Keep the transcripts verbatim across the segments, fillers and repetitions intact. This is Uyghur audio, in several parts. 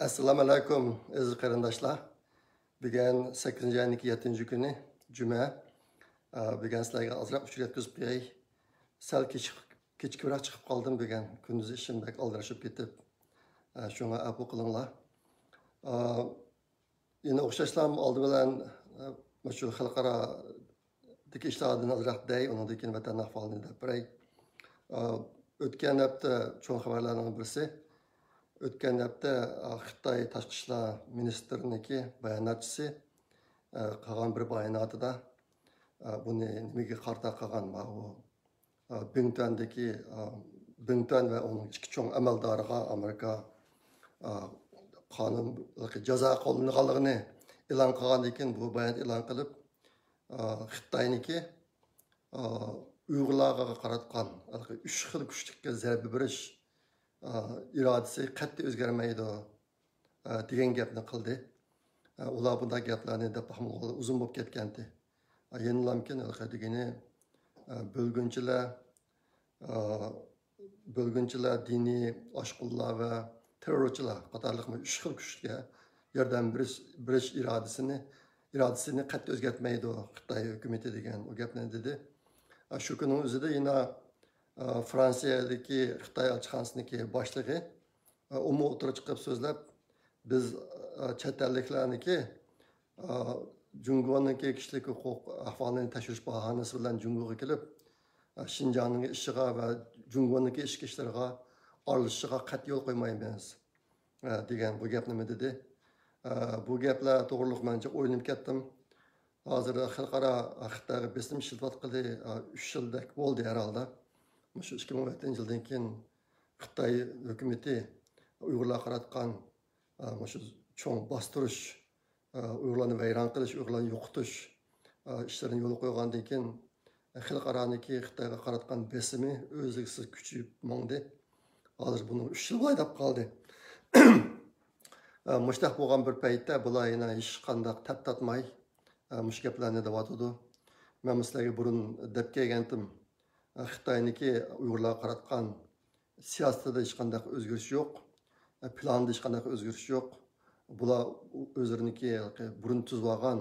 ئەسسالامۇ ئەلەيكۇم، ئەزىز قېرىنداشلار. بۈگۈن سەككىزىنچى ئاينىڭ يەتتىنچى كۈنى، جۈمە. ئە، بۈگۈن سىلەرگە ئازراق ئۇچۇر يەتكۈزۈپ قوياي. سەل كېچىك-، كېچىكىپراق چىقىپ قالدىم بۈگۈن. كۈندۈز ئىشىم بەك ئالدىرىشىپ كېتىپ. ئە، شۇڭا ئەپۇ قىلىڭلار. ئە، يەنە ئوخشاشلا ئالدى بىلەن، ئە، مۇشۇ خەلقئارادىكى ئىشلاردىن ئازراق دەي، ئۇنىڭدىن كېيىن ۋەتەن ئەھۋالىنى دەپ بېرەي. ئە، ئۆتكەن ھەپتە چوڭ خەۋەرلەرنىڭ بىرسى، ئۆتكەن ھەپتە، ئە، خىتاي تاشقى ئىشلار مىنىستىرىنىڭكى باياناتچىسى، ئە، قىلغان بىر باياناتىدا، ئە، بۇنى نېمىگە قارىتا قىلغان، ماۋۇ، ئە، بىڭتۈەندىكى، ئە، بىڭتۈەن ۋە ئۇنىڭ ئىككى چوڭ ئەمەلدارىغا ئامېرىكا، ئە، قانۇن، جازا قوللىنىدىغانلىقىنى ئېلان قىلغاندىن كېيىن، بۇ بايانات ئېلان قىلىپ، ئە، خىتاينىڭكى، ئە، ئۇيغۇرلارغا قاراتقان ھېلىقى ئۈچ خىل كۈچلۈككە زەربە بېرىش، ئە، ئىرادىسى قەتئىي ئۆزگەرمەيدۇ، ئە، دېگەن گەپنى قىلدى. ئە، ئۇلار بۇنداق گەپلەرنى دەپ باقمىغىلى ئۇزۇن بولۇپ كەتكەنتى. ئە، يەنىلامكىن ھېلىقى دېگىنى، ئە، بۆلگۈنچىلەر، ئە، بۆلگۈنچىلەر، دىنىي ئاشقۇنلار ۋە تېررورچىلار قاتارلىق ئۈچ خىل كۈچكە ياردەم بېرىش، بېرىش ئىرادىسىنى، ئىرادىسىنى قەتئىي ئۆزگەرتمەيدۇ خىتاي ھۆكۈمىتى دېگەن ئۇ گەپنى دېدى. ئە، شۇ كۈننىڭ ئۆزىدە يەنە، ئە، فرانسىيەدىكى خىتاي ئەلچىخانىسىنىڭكى باشلىقى، ئە، ئۇمۇ ئوتتۇرىغا چىقىپ سۆزلەپ، بىز، ئە، چەت ئەللىكلەرنىكى، ئە، جۇڭگونىڭكى كىشىلىك ھوقۇق ئەھۋالىنى تەكشۈرۈش باھانىسى بىلەن جۇڭگوغا كېلىپ، ئە، شىنجاڭنىڭ ئىشىغا ۋە جۇڭگونىڭكى ئىچكى ئىشلىرىغا ئارىلىشىشىغا قەتئىي يول قويمايمىز، ئە، دېگەن بۇ گەپنىمۇ دېدى. ئە، بۇ گەپلەر توغرۇلۇق مەن جىق ئويلىنىپ كەتتىم. ھازىر خەلقئارا خىتايغا بېسىم ئىشلىتىۋاتقىلى، ئە، ئۈچ يىلدەك بولدى ھەر ھالدا. مۇشۇ ئىككى مىڭ ئون يەتتىنچى يىلدىن كېيىن خىتاي ھۆكۈمىتى ئۇيغۇرلارغا قاراتقان، ئە، مۇشۇ چوڭ باستۇرۇش، ئە، ئۇيغۇرلارنى ۋەيران قىلىش، ئۇيغۇرلارنى يوقىتىش، ئە، ئىشلىرىنى يولغا قويغاندىن كېيىن، خەلقئارانىڭكى خىتايغا قاراتقان بېسىمى ئۈزلۈكسىز كۈچىيىپ ماڭدى. ھازىر بۇنىڭ ئۈچ يىل بولدى دەپ قالدى. ئە، مۇشۇنداق بولغان بىر پەيتتە بۇلار يەنە ھېچقانداق تەپ تارتماي، ئە، مۇشۇ گەپلەرنى دەۋاتىدۇ. مەن سىلەرگە بۇرۇن دەپ كەلگەنتىم. ئە، خىتاينىڭكى ئۇيغۇرلارغا قاراتقان سىياسىتىدە ھېچقانداق ئۆزگىرىش يوق. ئە، پىلانىدا ھېچقانداق ئۆزگىرىش يوق. بۇلار ئۆزلىرىنىڭكى بۇرۇن تۈزۈۋالغان،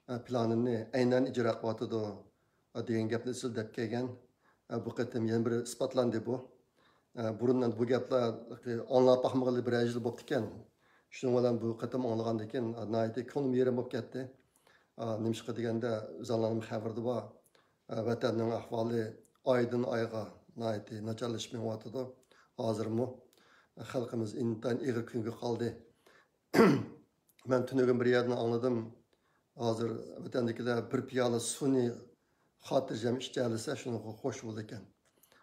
ئە، پىلانىنى ئەينەن ئىجرا قىلىۋاتىدۇ، ئە، دېگەن گەپنى ئىزچىل دەپ كەلگەن. ئە، بۇ قېتىم يەنە بىر ئىسپاتلاندى بۇ. ئە، بۇرۇن بۇ گەپلەر ئاڭلاپ باقمىغىلى بىرەر يىل بوپتىكەن. شۇنىڭ بىلەن بۇ قېتىم ئاڭلىغاندىن كېيىن، ئە، ناھايىتى كۆڭلۈم يېرىم بولۇپ كەتتى. ئە، نېمىشقا دېگەندە، ئۆزۈڭلارنىڭ خەۋىرىدە بار. ئە، ۋەتەننىڭ ئەھۋالى ئايدىن ئايغا ناھايىتى ناچارلىشىپ مېڭىۋاتىدۇ. ھازىرمۇ خەلقىمىز ئىنتايىن ئېغىر كۈنگە قالدى. مەن تۈنۈگۈن بىر يەردىن ئاڭلىدىم. ھازىر ۋەتەندىكىلەر بىر پىيالە سۇنى خاتىرجەم ئىچەلىسە، شۇنىڭغا خوش بولىدىكەن.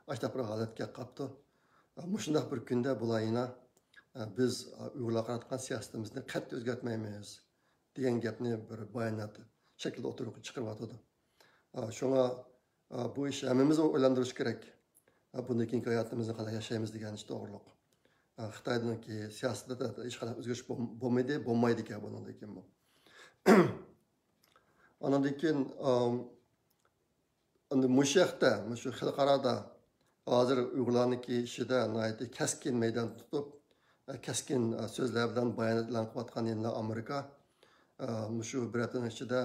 ئاشۇنداق بىر ھالەتكە قاپتۇ. مۇشۇنداق بىر كۈندە بۇلار يەنە، بىز ئۇيغۇرلارغا قاراتقان سىياسىتىمىزنى قەتئىي ئۆزگەرتمەيمىز، دېگەن گەپنى بىر بايانات شەكلىدە ئوتتۇرىغا چىقىرىۋاتىدۇ. شۇڭا بۇ ئىش ھەممىمىزنى ئويلاندۇرۇشى كېرەك. بۇندىن كېيىنكى ھاياتىمىزنى قانداق ياشايمىز دېگەن ئىش توغرۇلۇق. خىتاينىڭكى سىياسىتىدە ھېچقانداق ئۆزگىرىش بولم-، بولمىدى، بولمايدىكەن بۇنىڭدىن كېيىنمۇ. ئاندىن كېيىن، ئەم، ئەمدى مۇشۇ ھەقتە، مۇشۇ خەلقئارادا ھازىر ئۇيغۇرلارنىڭكى ئىچىدە ناھايىتى كەسكىن مەيدان تۇتۇپ، ئە، كەسكىن، ئە، سۆزلەر بىلەن بايانات ئېلان قىلىۋاتقان يەنىلا ئامېرىكا. ئە، مۇشۇ بىر ھەپتىنىڭ ئىچىدە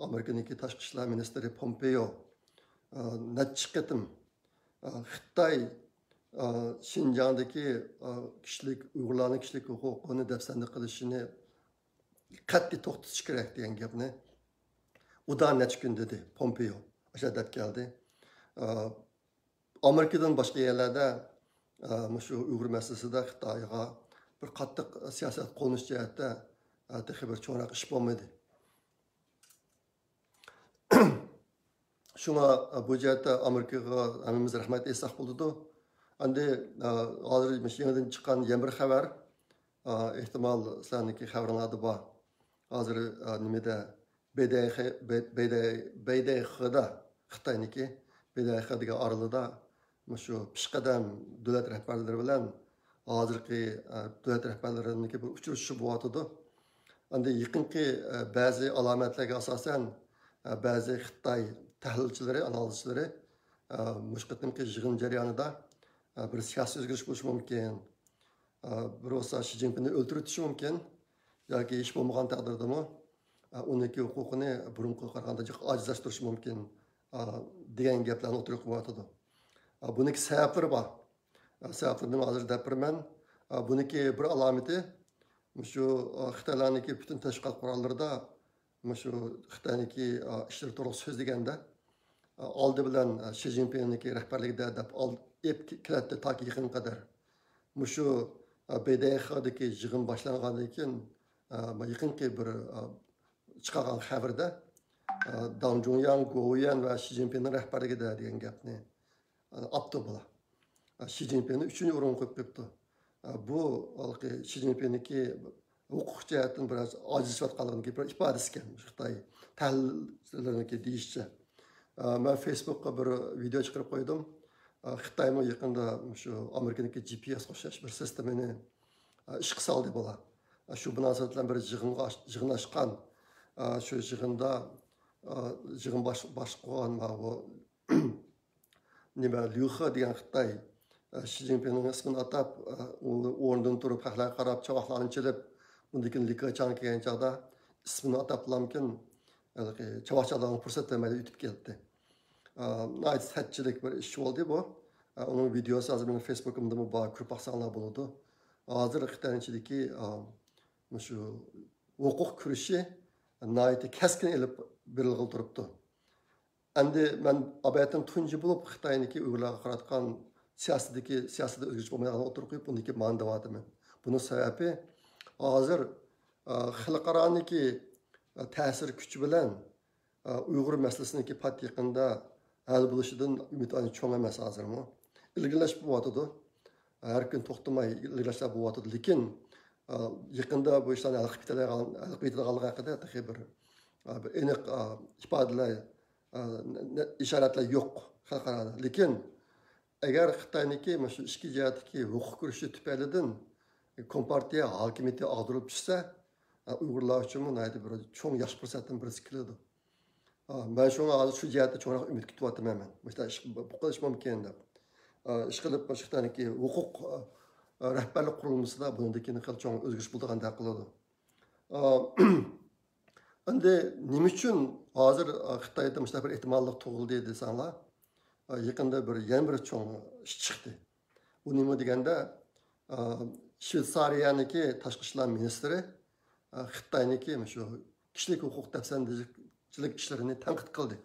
ئامېرىكىنىڭكى تاشقى ئىشلار مىنىستىرى پومپېيو، ئە، نەچچە قېتىم، ئە، خىتاي، ئە، شىنجاڭدىكى، ئە، كىشىلىك، ئۇيغۇرلارنىڭ كىشىلىك ھوقۇقىنى دەپسەندە قىلىشىنى قەتئىي توختىتىش كېرەك دېگەن گەپنى ئۇدا نەچچە كۈن دېدى پومپېيو. ئاشۇ دەپ كەلدى. ئە، ئامېرىكىدىن باشقا يەرلەردە، ئە، مۇشۇ ئۇيغۇر مەسىلىسىدە خىتايغا بىر قاتتىق سىياسەت قوللىنىش جەھەتتە، ئە، تېخى بىر چوڭراق ئىش بولمىدى. شۇڭا، ئە، بۇ جەھەتتە ئامېرىكىغا ھەممىمىز رەھمەت ئېيتساق بولىدۇ. ئەمدى، ئە، ھازىر مۇشۇ يېڭىدىن چىققان يەنە بىر خەۋەر، ئە، ئېھتىمال سىلەرنىڭكى خەۋىرىڭلاردا بار. ھازىر، ئە، نېمىدە، بې دې خې، بې-، بې دې، بې دې خېدا، خىتاينىڭكى بې دې خې دېگەن ئارىلىدا مۇشۇ پېشقەدەم دۆلەت رەھبەرلىرى بىلەن ھازىرقى، ئە، دۆلەت رەھبەرلىرىنىڭكى بىر ئۇچرىشىشى بولۇۋاتىدۇ. ئەمدى يېقىنقى، ئە، بەزى ئالامەتلەرگە ئاساسەن، ئە، بەزى خىتاي تەھلىلچىلىرى، ئانالىزچىلىرى، ئە، مۇشۇ قېتىمقى يىغىن جەريانىدا، ئە، بىر سىياسىي ئۆزگىرىش بولۇشى مۇمكىن. بىر بولسا شى جىنپىننى ئۆلتۈرۈۋېتىشى مۇمكىن ياكى ھېچ بولمىغان تەقدىردىمۇ ئۇنىڭكى ھوقۇقىنى بۇرۇنقىغا قارىغاندا جىق ئاجىزلاشتۇرۇشى مۇمكىن دېگەن گەپلەرنى ئوتتۇرىغا قويۇۋاتىدۇ. بۇنىڭكى سەۋەبلىرى بار. سەۋەبلىرىنى مەن ھازىر دەپ بېرىمەن. بۇنىڭكى بىر ئالامىتى مۇشۇ خىتايلارنىڭكى پۈتۈن تەشۋىقات قوراللىرىدا مۇشۇ خىتاينىڭكى ئىشلىرى توغرىلىق سۆزلىگەندە ئالدى بىلەن شى جىنپىڭنىڭكى رەھبەرلىكىدە دەپ ئېلىپ كېلەتتى تاكى يېقىنغا قەدەر. مۇشۇ بېيدەيخېدىكى يىغىن باشلانغاندىن كېيىن يېقىنقى بىر چىقارغان خەۋىرىدە داڭ جۇڭياڭ، گوۋۇيۈەن ۋە شى جىنپىڭنىڭ رەھبەرلىكىدە دېگەن گەپنى ئاپتۇ بۇلار. شى جىنپىڭنى ئۈچىنچى ئورۇنغا قويۇپ قويۇپتۇ. بۇ ھېلىقى شى جىنپىڭنىڭكى ھوقۇق جەھەتتىن بىراز ئاجىزلىشىۋاتقانلىقىنىڭكى بىر ئىپادىسى ئىكەن، خىتاي تەھلىلچىلىرىنىڭكى دېيىشىچە. مەن فېيسبۇكقا بىر ۋىدېئو چىقىرىپ قويدۇم. خىتايمۇ يېقىندا شۇ ئامېرىكىنىڭكى جى پى ئېس ئوخشاش بىر سىستېمىنى ئىشقا سالدى بۇلار. شۇ مۇناسىۋەت بىلەن بىر يىغىنغا، يىغىن ئاچقان. شۇ يىغىندا يىغىن باش، باشلىق بولغان ماۋۇ نېمە، ليۇخې دېگەن خىتاي، ئە، شى جىنپىڭنىڭ ئىسمىنى ئاتاپ، ئە، ئۇ ئورنىدىن تۇرۇپ، خەقلەرگە قاراپ، چاۋاكلارنى چېلىپ، ئۇندىن كېيىن لى كېچياڭ كەلگەن چاغدا ئىسمىنى ئاتاپلامكىن، ھېلىقى چاۋاك چالىدىغان پۇرسەت بەرمەيدۇ، ئۆتۈپ كەتتى. ئە، ناھايىتى سەتچىلىك بىر ئىش بولدى بۇ. ئە، ئۇنىڭ ۋىدېئوسى ھازىر مېنىڭ فېيسبۇكۇمدىمۇ بار، كۆرۈپ باقساڭلار بولىدۇ. ھازىر خىتاينىڭ ئىچىدىكى، ئە، مۇشۇ ھوقۇق كۈرىشى ناھايىتى كەسكىن ئېلىپ بېرىلغىلى تۇرۇپتۇ. ئەمدى مەن ئابەتتىن تۇنجى بولۇپ خىتاينىڭكى ئۇيغۇرلارغا قاراتقان سىياسىتىدىكى، سىياسىتىدە ئۆزگىرىش بولمايدىغانلىقىنى ئوتتۇرىغا قويۇپ، بۇنىڭكى مانا دەۋاتىمەن. بۇنىڭ سەۋەبى، ھازىر، ئا، خەلقئارانىڭكى، ئا، تەسىر كۈچى بىلەن، ئا، ئۇيغۇر مەسىلىسىنىڭكى پات يېقىندا ھەل بولۇشىدىن ئۈمىد ئانچە چوڭ ئەمەس ھازىرمۇ. ئىلگىرىلەش بولۇۋاتىدۇ. ھەر كۈن توختىماي ئىلگىرىلەشلەر بولۇۋاتىدۇ. لېكىن، ئا، يېقىندا بۇ ئىشلارنى ھەل قىلىپ كېتەلەيدىغان، ھەل قىلىپ كېتىدىغانلىقى ھەققىدە تېخى بىر، ئا، بىر ئېنىق، ئا، ئىپادىلەر ئىشارەتلەر يوق خەلقئارادا. لېكىن ئەگەر خىتاينىڭكى مۇشۇ ئىچكى جەھەتتىكى ھوقۇق كۈرىشى تۈپەيلىدىن كومپارتىيە ھاكىمىيىتى ئاغدۇرۇلۇپ چۈشسە، ئۇيغۇرلار ئۈچۈنمۇ ناھايىتى بىر چوڭ ياخشى پۇرسەتتىن بىرسى كېلىدۇ. مەن شۇڭا ھازىر شۇ جەھەتتە چوڭراق ئۈمىد كۈتۈۋاتىمەن مەن. مۇشۇنداق ئىش، بۇ قىلىش مۇمكىن دەپ. ئىشقىلىپ، مۇشۇ خىتاينىڭكى ھوقۇق، رەھبەرلىك قۇرۇلمىسىدا بۇنىڭدىن كېيىن خېلى چوڭ ئۆزگىرىش بولىدىغاندەك قىلىدۇ. ئا، ئەمدى نېمە ئۈچۈن ھازىر، ئا، خىتايدا مۇشۇنداق بىر ئېھتىماللىق تۇغۇلدى دېسەڭلار، ئا، يېقىندا بىر، يەنە بىر چوڭ ئىش چىقتى. ئۇ نېمە دېگەندە، ئا، شۋېتسارىيەنىڭكى تاشقى ئىشلار مىنىستىرى، ئا، خىتاينىڭكى مۇشۇ كىشىلىك ھوقۇق دەپسەندىچىلىك ئىشلىرىنى تەنقىد قىلدى.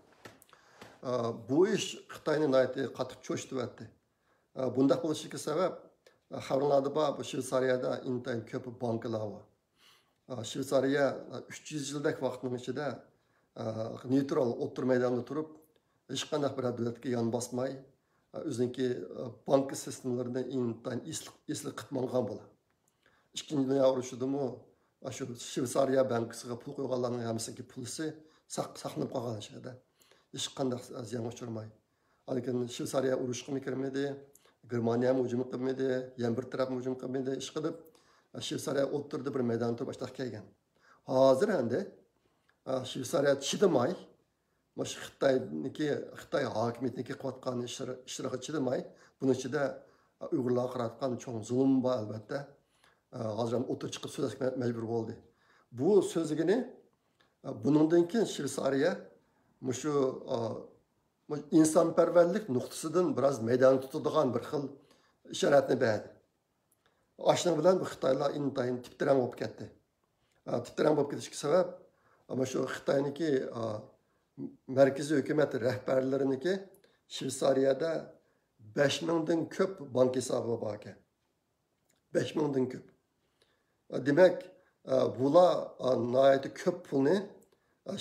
ئا، بۇ ئىش خىتاينى ناھايىتى قاتتىق چۆچۈتۈۋەتتى. ئا، بۇنداق بولۇشىدىكى سەۋەب، ئا، خەۋەرلەردە بار، بۇ شۋېتسارىيەدە ئىنتايىن كۆپ بانكىلار بار. ئا، شۋېتسارىيە، ئا، ئۈچ يۈز يىلدەك ۋاقىتنىڭ ئىچىدە، ئا، نېيترال ئوتتۇرا مەيداندا تۇرۇپ، ھېچقانداق بىرەر دۆلەتكە يان باسماي، ئا، ئۆزىنىڭكى، ئا، بانكا سىستېمىلىرىنى ئىنتايىن ئېسىل، ئېسىل قىلىپ ماڭغان بۇلار. ئىككىنچى دۇنيا ئۇرۇشىدىمۇ، ئا، شۇ شۋېتسارىيە بانكىسىغا پۇل قويغانلارنىڭ ھەممىسىنىڭكى پۇلىسى ساق-، ساقلىنىپ قالغان شۇ يەردە. ھېچقانداق زىيانغا ئۇچرىماي. لېكىن شۋېتسارىيە ئۇرۇشقىمۇ كىرمىدى، گېرمانىيەمۇ ھۇجۇم قىلمىدى، يەنە بىر تەرەپمۇ ھۇجۇم قىلمىدى. ئىشقىلىپ، شۋېتسارىيە ئوتتۇرىدا بىر مەيداندا تۇرۇپ ئاشتاق كەلگەن. ھازىر ئەمدى، ئا، شۋېتسارىيە چىدىماي، مۇشۇ خىتاينىڭكى، خىتاي ھاكىمىيىتىنىڭكى قىلىۋاتقان ئىشلىرى، ئىشلىرىغا چىدىماي، بۇنىڭ ئىچىدە، ئا، ئۇيغۇرلارغا قاراتقان چوڭ زۇلۇم بار، ئەلۋەتتە. ئا، ھازىر ھەم ئوتتۇرىغا چىقىپ سۆزلەشكە مە-، مەجبۇر بولدى. بۇ سۆزلىگىنى، ئا، بۇنىڭدىن كېيىن شۋېتسارىيە مۇشۇ، ئا، ئىنسانپەرۋەرلىك نۇقتىسىدىن بىراز مەيدان تۇتىدىغان بىر خىل ئىشارەتنى بەردى. ئاشۇنىڭ بىلەن بۇ خىتايلار ئىنتايىن تىپتىرەڭ بولۇپ كەتتى. ئا، تىپتىرەڭ بولۇپ كېتىشكە سەۋەب، ئا، مانا شۇ خىتاينىڭكى، ئا، مەركىزىي ھۆكۈمەت رەھبەرلىرىنىڭكى شۋېتسارىيەدە بەش مىڭدىن كۆپ بانك ھېسابى بار ئىكەن. بەش مىڭدىن كۆپ. دېمەك، بۇلار ناھايىتى كۆپ پۇلنى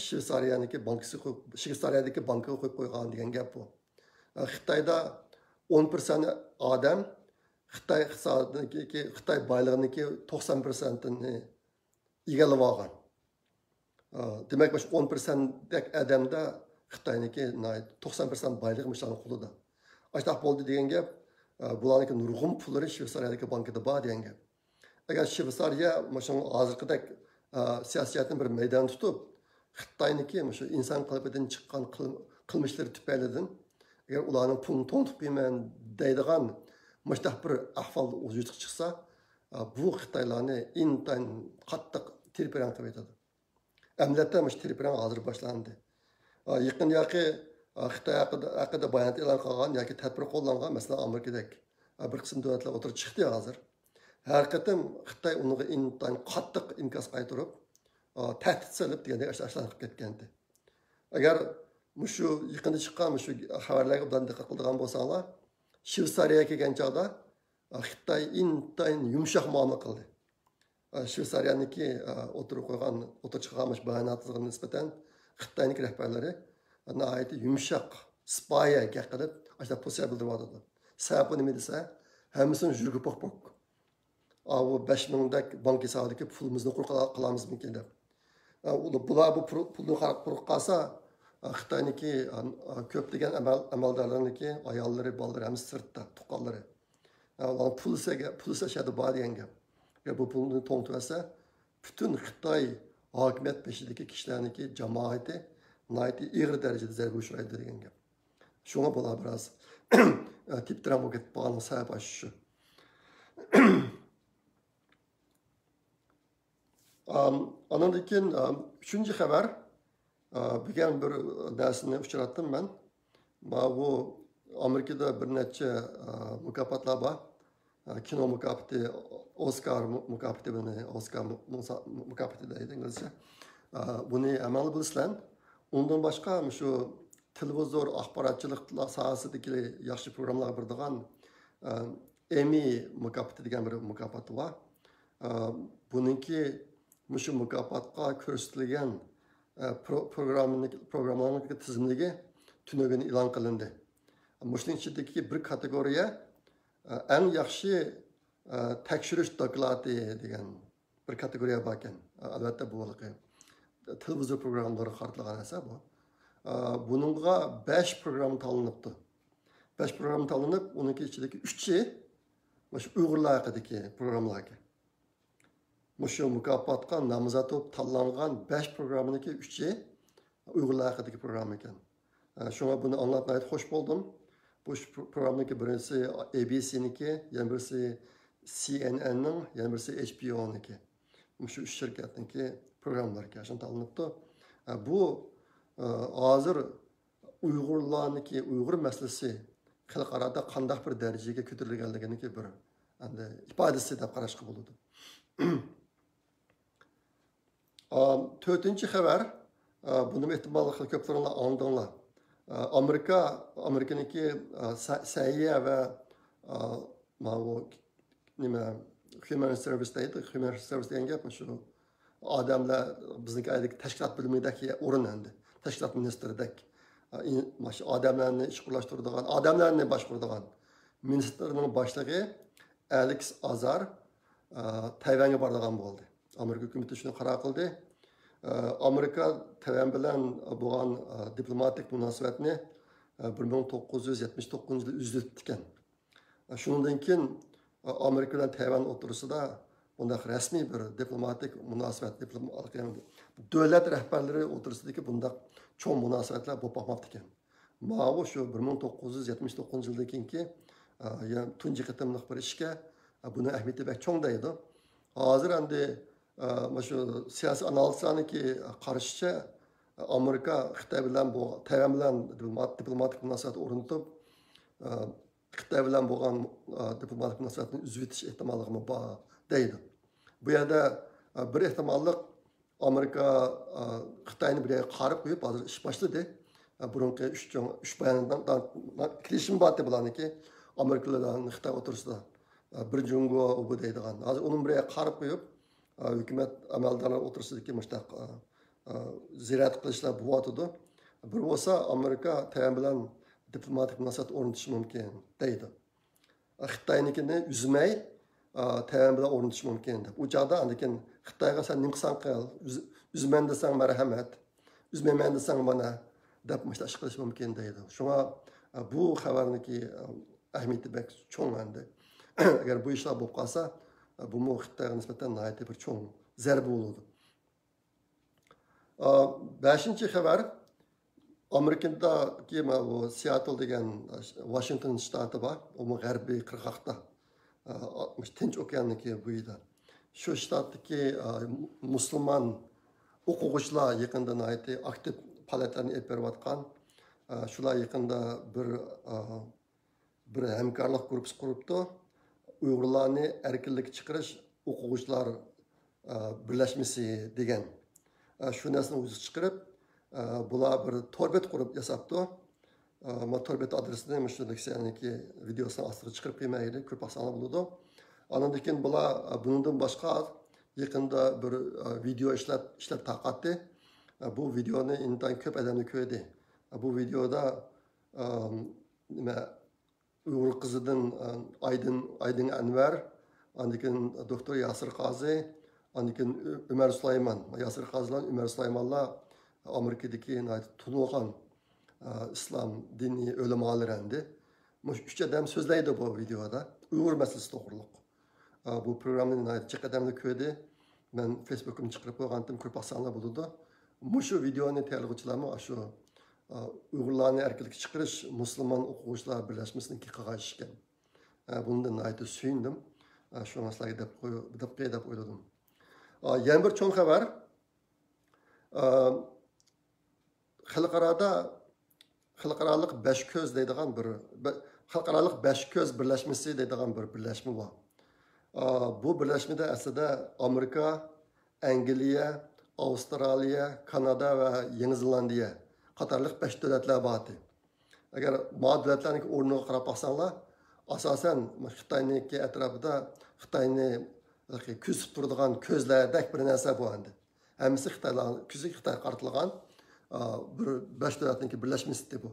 شۋېتسارىيەنىڭكى بانكىسىغا قويۇپ، شۋېتسارىيەدىكى بانكىغا قويۇپ قويغان دېگەن گەپ بۇ. خىتايدا ئون پىرسەنت ئادەم خىتاي ئىقتىسادىدىكى، خىتاي بايلىقىنىڭكى توقسان پىرسەنتىنى ئىگىلەپ ئالغان. ئا، دېمەك، مۇشۇ ئون پىرسەنتتەك ئادەمدە خىتاينىڭكى ناھايىتى توقسان پىرسەنت بايلىقى مۇشۇلارنىڭ قولىدا. ئاشۇنداق بولدى دېگەن گەپ، ئا، بۇلارنىڭكى نۇرغۇن پۇللىرى شۋېتسارىيەدىكى بانكىدا بار دېگەن گەپ. ئەگەر شۋېتسارىيە مۇشۇ ھازىرقىدەك، ئا، سىياسىي جەھەتتىن بىر مەيدان تۇتۇپ، خىتاينىڭكى مۇشۇ ئىنسان قېلىپىدىن چىققان قىل-، قىلمىشلىرى تۈپەيلىدىن، ئەگەر ئۇلارنىڭ پۇلىنى توڭلىتىپ قويىمەن دەيدىغان مۇشۇنداق بىر ئەھۋال ۋۇجۇدقا چىقسا، ئا، بۇ خىتايلارنى ئىنتايىن قاتتىق تىرپىرەڭ قىلىۋېتىدۇ. ئەمەلىيەتتە مۇشۇ تىرپىرەڭ ھازىر باشلاندى. ئا، يېقىندا ياقى، ئا، خىتاي ھەققىدە، ھەققىدە بايانات ئېلان قىلغان ياكى تەدبىر قوللانغان، مەسىلەن، ئامېرىكىدەك، ئا، بىر قىسىم دۆلەتلەر ئوتتۇرىغا چىقتى ھازىر. ھەر قېتىم خىتاي ئۇنىڭغا ئىنتايىن قاتتىق ئىنكاس قايتۇرۇپ، ئا، تەھدىت سېلىپ دېگەندەك ئاشۇ ئىشلارنى قىلىپ كەتكەنىدى. ئەگەر مۇشۇ يېقىندا چىققان مۇشۇ خەۋەرلەرگە ئوبدان دىققەت قىلىدىغان بولساڭلار، شۋېتسارىيەگە كەلگەن چاغدا، ئا، خىتاي ئىنتايىن يۇمشاق مۇئامىلە قىلدى. ئا، شۋېتسارىيەنىڭكى، ئا، ئوتتۇرىغا قويغان، ئوتتۇرىغا چىقارغان مۇشۇ باياناتىغا نىسبەتەن خىتاينىڭكى رەھبەرلىرى ناھايىتى يۇمشاق، سىپايە گەپ قىلىپ، ئاشۇنداق پوزىتسىيە بىلدۈرۈۋاتىدۇ. سەۋەبى نېمە دېسە، ھەممىسىنى ژۇرگا پوك پوك. ئا، بۇ بەش مىڭدەك بانكا ھېسابىدىكى پۇلىمىزنى قۇر قىلا-، قىلامىزمىكىن دەپ. ئا، ئۇلار، بۇلار بۇ پۇل-، پۇلنى قار-، قۇرۇپ قالسا، ئا، خىتاينىڭكى، ئا، ئا، كۆپلىگەن ئەمەل-، ئەمەلدارلىرىنىڭكى ئاياللىرى، بالىلىرى ھەممىسى سىرتتا، تۇغقانلىرى. ئا، ئۇلارنىڭ پۇلى سەگە-، پۇلى ئەشەدە بار دېگەن گەپ. ئەگەر بۇ پۇلنى توڭتۇۋەتسە، پۈتۈن خىتاي ھاكىمىيەت بېشىدىكى كىشىلەرنىڭكى جامائىتى ناھايىتى ئېغىر دەرىجىدە زەربە ئۇچرايدۇ دېگەن گەپ. شۇڭا بۇلار بىراز تىپتىرەڭ بولۇپ كېتىپ قالغاننىڭ سەۋەبى ئاشۇ. ئام، ئانىڭدىن كېيىن، ئام، ئۈچىنچى خەۋەر، ئا، بۈگۈن بىر نەرسىنى ئۇچراتتىم مەن. ماۋۇ ئامېرىكىدا بىر نەچچە، ئا، مۇكاپاتلار بار. ئا، كىنو مۇكاپاتى، ئوسكار مۇ-، مۇكاپاتى بۇنى، ئوسكار مۇ-، مۇسا-، مۇكاپاتى دەيدۇ ئىنگلىزچە. ئا، بۇنى ھەممىڭلار بىلىسىلەر. ئۇنىڭدىن باشقا مۇشۇ تېلېۋىزور، ئاخباراتچىلىق ساھەسىدىكى ياخشى پروگراممىلارغا بېرىدىغان، ئا، ئېممى مۇكاپاتى دېگەن بىر مۇكاپات بار. ئا، بۇنىڭكى مۇشۇ مۇكاپاتقا كۆرسىتىلگەن، ئا، پرو-، پروگراممىنىڭ، پروگراممىلارنىڭ تىزىملىكى تۈنۈگۈن ئېلان قىلىندى. مۇشۇنىڭ ئىچىدىكى بىر كاتېگورىيە، ئا، ئەڭ ياخشى، ئا، تەكشۈرۈش دوكلاتى دېگەن بىر كاتېگورىيە باركەن. ئا، ئەلۋەتتە، بۇ ھېلىقى تېلېۋىزور پروگراممىلىرىغا قارىتىلغان نەرسە بۇ. ئا، بۇنىڭغا بەش پروگرامما تاللىنىپتۇ. بەش پروگرامما تاللىنىپ، ئۇنىڭكى ئىچىدىكى ئۈچى مۇشۇ ئۇيغۇرلار ھەققىدىكى پروگراممىلار ئىكەن. مۇشۇ مۇكاپاتقا نامزات بولۇپ تاللانغان بەش پروگراممىنىڭكى ئۈچى ئۇيغۇرلار ھەققىدىكى پروگرامما ئىكەن. ئە، شۇڭا بۇنى ئاڭلاپ ناھايىتى خوش بولدۇم. بۇ ش-، پرو-، پروگراممىنىڭكى بىرسى ئېبىسىنىڭكى، يەنە بىرسى سىئېنئېننىڭ، يەنە بىرسى ئېچ بى ئونىڭكى. مۇشۇ ئۈچ شىركەتنىڭكى پروگراممىلىرى ئىكەن، شۇنى تاللىنىپتۇ. ئە، بۇ، ئە، ھازىر ئۇيغۇرلارنىڭكى، ئۇيغۇر مەسىلىسى خەلقئارادا قانداق بىر دەرىجىگە كۆتۈرۈلگەنلىكىنىڭكى بىر ئەمدى ئىپادىسى دەپ قاراشقا بولىدۇ. ئا، تۆتىنچى خەۋەر، ئا، بۇنىمۇ ئېھتىمال كۆپلىرىڭلار ئاڭلىدىڭلار. ئا، ئامېرىكا، ئامېرىكىنىڭكى، ئا، سە-، سەھىيە ۋە، ئا، ماۋۇ نېمە، ھيۇمەن سېرۋىس دەيدۇ. ھيۇمەن سېرۋىس دېگەن گەپ شۇ ئادەملەر، بىزنىڭكى ئەيدىكى تەشكىلات بۆلۈمىدەك ئورۇن ئەمدى. تەشكىلات مىنىستىرىدەك. ئا، ئىن-، ماش-، ئادەملەرنى ئىشقا ئورۇنلاشتۇرىدىغان، ئادەملەرنى باشقۇرىدىغان مىنىستىرنىڭ باشلىقى ئەلېكس ئازار، ئا، تەيۋەنگە بارىدىغان بولدى. ئامېرىكا ھۆكۈمىتى شۇنى قارار قىلدى. ئا، ئامېرىكا تەيۋەن بىلەن بولغان، ئا، دىپلوماتىك مۇناسىۋەتنى، ئا، بىر مىڭ توققۇز يۈز يەتمىش توققۇزىنچى يىلى ئۈزۈلۈپتىكەن. شۇنىڭدىن كېيىن ئامېرىكا بىلەن تەيۋەن ئوتتۇرىسىدا بۇنداق رەسمىي بىر دىپلوماتىك مۇناسىۋەت، دىپلوم-، دۆلەت رەھبەرلىرى ئوتتۇرىسىدىكى بۇنداق چوڭ مۇناسىۋەتلەر بولۇپ باقماپتىكەن. ماۋۇ شۇ بىر مىڭ توققۇز يۈز يەتمىش توققۇزىنچى يىلدىن كېيىنكى، ئە، يەنە تۇنجى قېتىملىق بىر ئىشكەن. ئە، بۇنىڭ ئەھمىيىتى بەك چوڭ دەيدۇ. ھازىر ئەمدى، ئە، مانا شۇ سىياسىي ئانالىزلارنىڭكى قارىشىچە، ئامېرىكا خىتاي بىلەن بۇ، تەيۋەن بىلەن دىپلومات-، دىپلوماتىك مۇناسىۋەت ئورنىتىپ، ئە، خىتاي بىلەن بولغان، ئا، دىپلوماتىك مۇناسىۋەتنى ئۈزۈۋېتىش ئېھتىماللىقىمۇ بار دەيدۇ. بۇ يەردە، ئا، بىر ئېھتىماللىق ئامېرىكا، ئا، خىتاينى بىر يەرگە قايرىپ قويۇپ، ھازىر ئىش باشلىدى. ئا، بۇرۇنقى ئۈچ چوڭ، ئۈچ باياناتنىڭ، كېلىشىم بارتى بۇلارنىڭكى، ئامېرىكا بىلەن خىتاي ئوتتۇرىسىدا، ئا، بىر جۇڭگو بۇ دەيدىغان. ھازىر ئۇنىڭ بىر يەرگە قايرىپ قويۇپ، ئا، ھۆكۈمەت ئەمەلدارلار ئوتتۇرىسىدىكى مۇشۇنداق، ئا، ئا، زىيارەت قىلىشلار بولۇۋاتىدۇ. بىر بولسا ئامېرىكا تەيۋەن بىلەن دىپلوماتىك مۇناسىۋەت ئورنىتىشى مۇمكىن دەيدۇ. خىتاينىڭكىنى ئۈزمەي، ئا، تەيۋەن بىلەن ئورنىتىش مۇمكىن دەپ. ئۇ چاغدا ئاندىن كېيىن خىتايغا سەن نېمە قىلساڭ قىل، ئۈز-، ئۈزىمەن دېسەڭ مەرھەمەت، ئۈزمەيمەن دېسەڭ مانا دەپ مۇشۇنداق ئىش قىلىش مۇمكىن دەيدۇ. شۇڭا، ئا، بۇ خەۋەرنىڭكى، ئا، ئەھمىيىتى بەك چوڭ ئەمدى. ئەگەر بۇ ئىشلار بولۇپ قالسا، ئا، بۇمۇ خىتايغا نىسبەتەن ناھايىتى بىر چوڭ زەربە بولىدۇ. ئا، بەشىنچى خەۋەر، ئامېرىكىدىكى مانا بۇ سىئاتل دېگەن ۋاشىنگتون شتاتى بار، ئۇمۇ غەربىي قىرغاقتا. ئا، تىنچ ئوكياننىڭكى بويىدا. شۇ شتاتتىكى، ئا، مۇسۇلمان ئوقۇغۇچىلار يېقىندا ناھايىتى ئاكتىپ پائالىيەتلەرنى ئېلىپ بېرىۋاتقان. ئا، شۇلار يېقىندا بىر، ئا، بىر ھەمكارلىق گۇرۇپپىسى قۇرۇپتۇ. ئۇيغۇرلارنى ئەركىنلىككە چىقىرىش ئوقۇغۇچىلار، ئا، بىرلەشمىسى دېگەن. ئا، شۇ نەرسىنى ۋۇجۇدقا چىقىرىپ، ئا، بۇلار بىر تور بەت قۇرۇپ ياساپتۇ. ئا، ما تور بەت ئادرېسىنى مۇشۇ لېكسىيەنىڭكى ۋىدېئوسىنىڭ ئاستىغا چىقىرىپ قويمايلى، كۆرۈپ باقساڭلار بولىدۇ. ئاندىن كېيىن بۇلار، ئا، بۇنىڭدىن باشقا يېقىندا بىر، ئا، ۋىدېئو ئىشلەپ، ئىشلەپ تارقاتتى. ئا، بۇ ۋىدېئونى ئىنتايىن كۆپ ئادەملەر كۆردى. ئا، بۇ ۋىدېئودا، ئا، نېمە، ئۇيغۇر قىزىدىن، ئا، ئايدىن، ئايدىن ئەنۋەر، ئاندىن كېيىن دوكتور ياسىر قازى، ئاندىن كېيىن ئۆ-، ئۆمەر سۇلايمان. ياسىر قازى بىلەن ئۆمەر سۇلايمانلار ئامېرىكىدىكى ناھايىتى تونۇلغان، ئا، ئىسلام دىنىي ئۆلىمالىرى ئەمدى. مۇشۇ ئۈچ ئادەم سۆزلەيدۇ بۇ ۋىدېئودا. ئۇيغۇر مەسىلىسى توغرۇلۇق. ئا، بۇ پروگراممىنى ناھايىتى جىق ئادەملەر كۆردى. مەن فېيسبۇكىمدا چىقىرىپ قويغانتىم، كۆرۈپ باقساڭلار بولىدۇ. مۇشۇ ۋىدېئونى تەييارلىغۇچىلارمۇ ئاشۇ، ئا، ئۇيغۇرلارنى ئەركىنلىككە چىقىرىش مۇسۇلمان ئوقۇغۇچىلار بىرلەشمىسىنىڭكى قىلغان ئىشى ئىكەن. ئا، بۇنىڭدىن ناھايىتى سۆيۈندۈم. ئا، شۇڭا سىلەرگە دەپ قوي-، دەپ قوياي دەپ ئويلىدىم. ئا، يەنە بىر چوڭ خەۋەر. ئا، خەلقئارادا، خەلقئارالىق بەش كۆز دەيدىغان بىر، بە-، خەلقئارالىق بەش كۆز بىرلەشمىسى دەيدىغان بىر بىرلەشمە بار. ئا، بۇ بىرلەشمىدە ئەسلىدە ئامېرىكا، ئەنگلىيە، ئاۋسترالىيە، كانادا ۋە يېڭى زېلاندىيە قاتارلىق بەش دۆلەتلەر بار ئىدى. ئەگەر ما دۆلەتلەرنىڭ ئورنىغا قاراپ باقساڭلار، ئاساسەن خىتاينىڭكى ئەتراپىدا خىتاينى كۆزىتىپ تۇرىدىغان كۆزلەردەك بىر نەرسە بۇ ئەمدى. ھەممىسى خىتايلار، كۆزى خىتايغا قارىتىلغان، ئا، بىر بەش دۆلەتنىڭكى بىرلەشمىسى بۇ.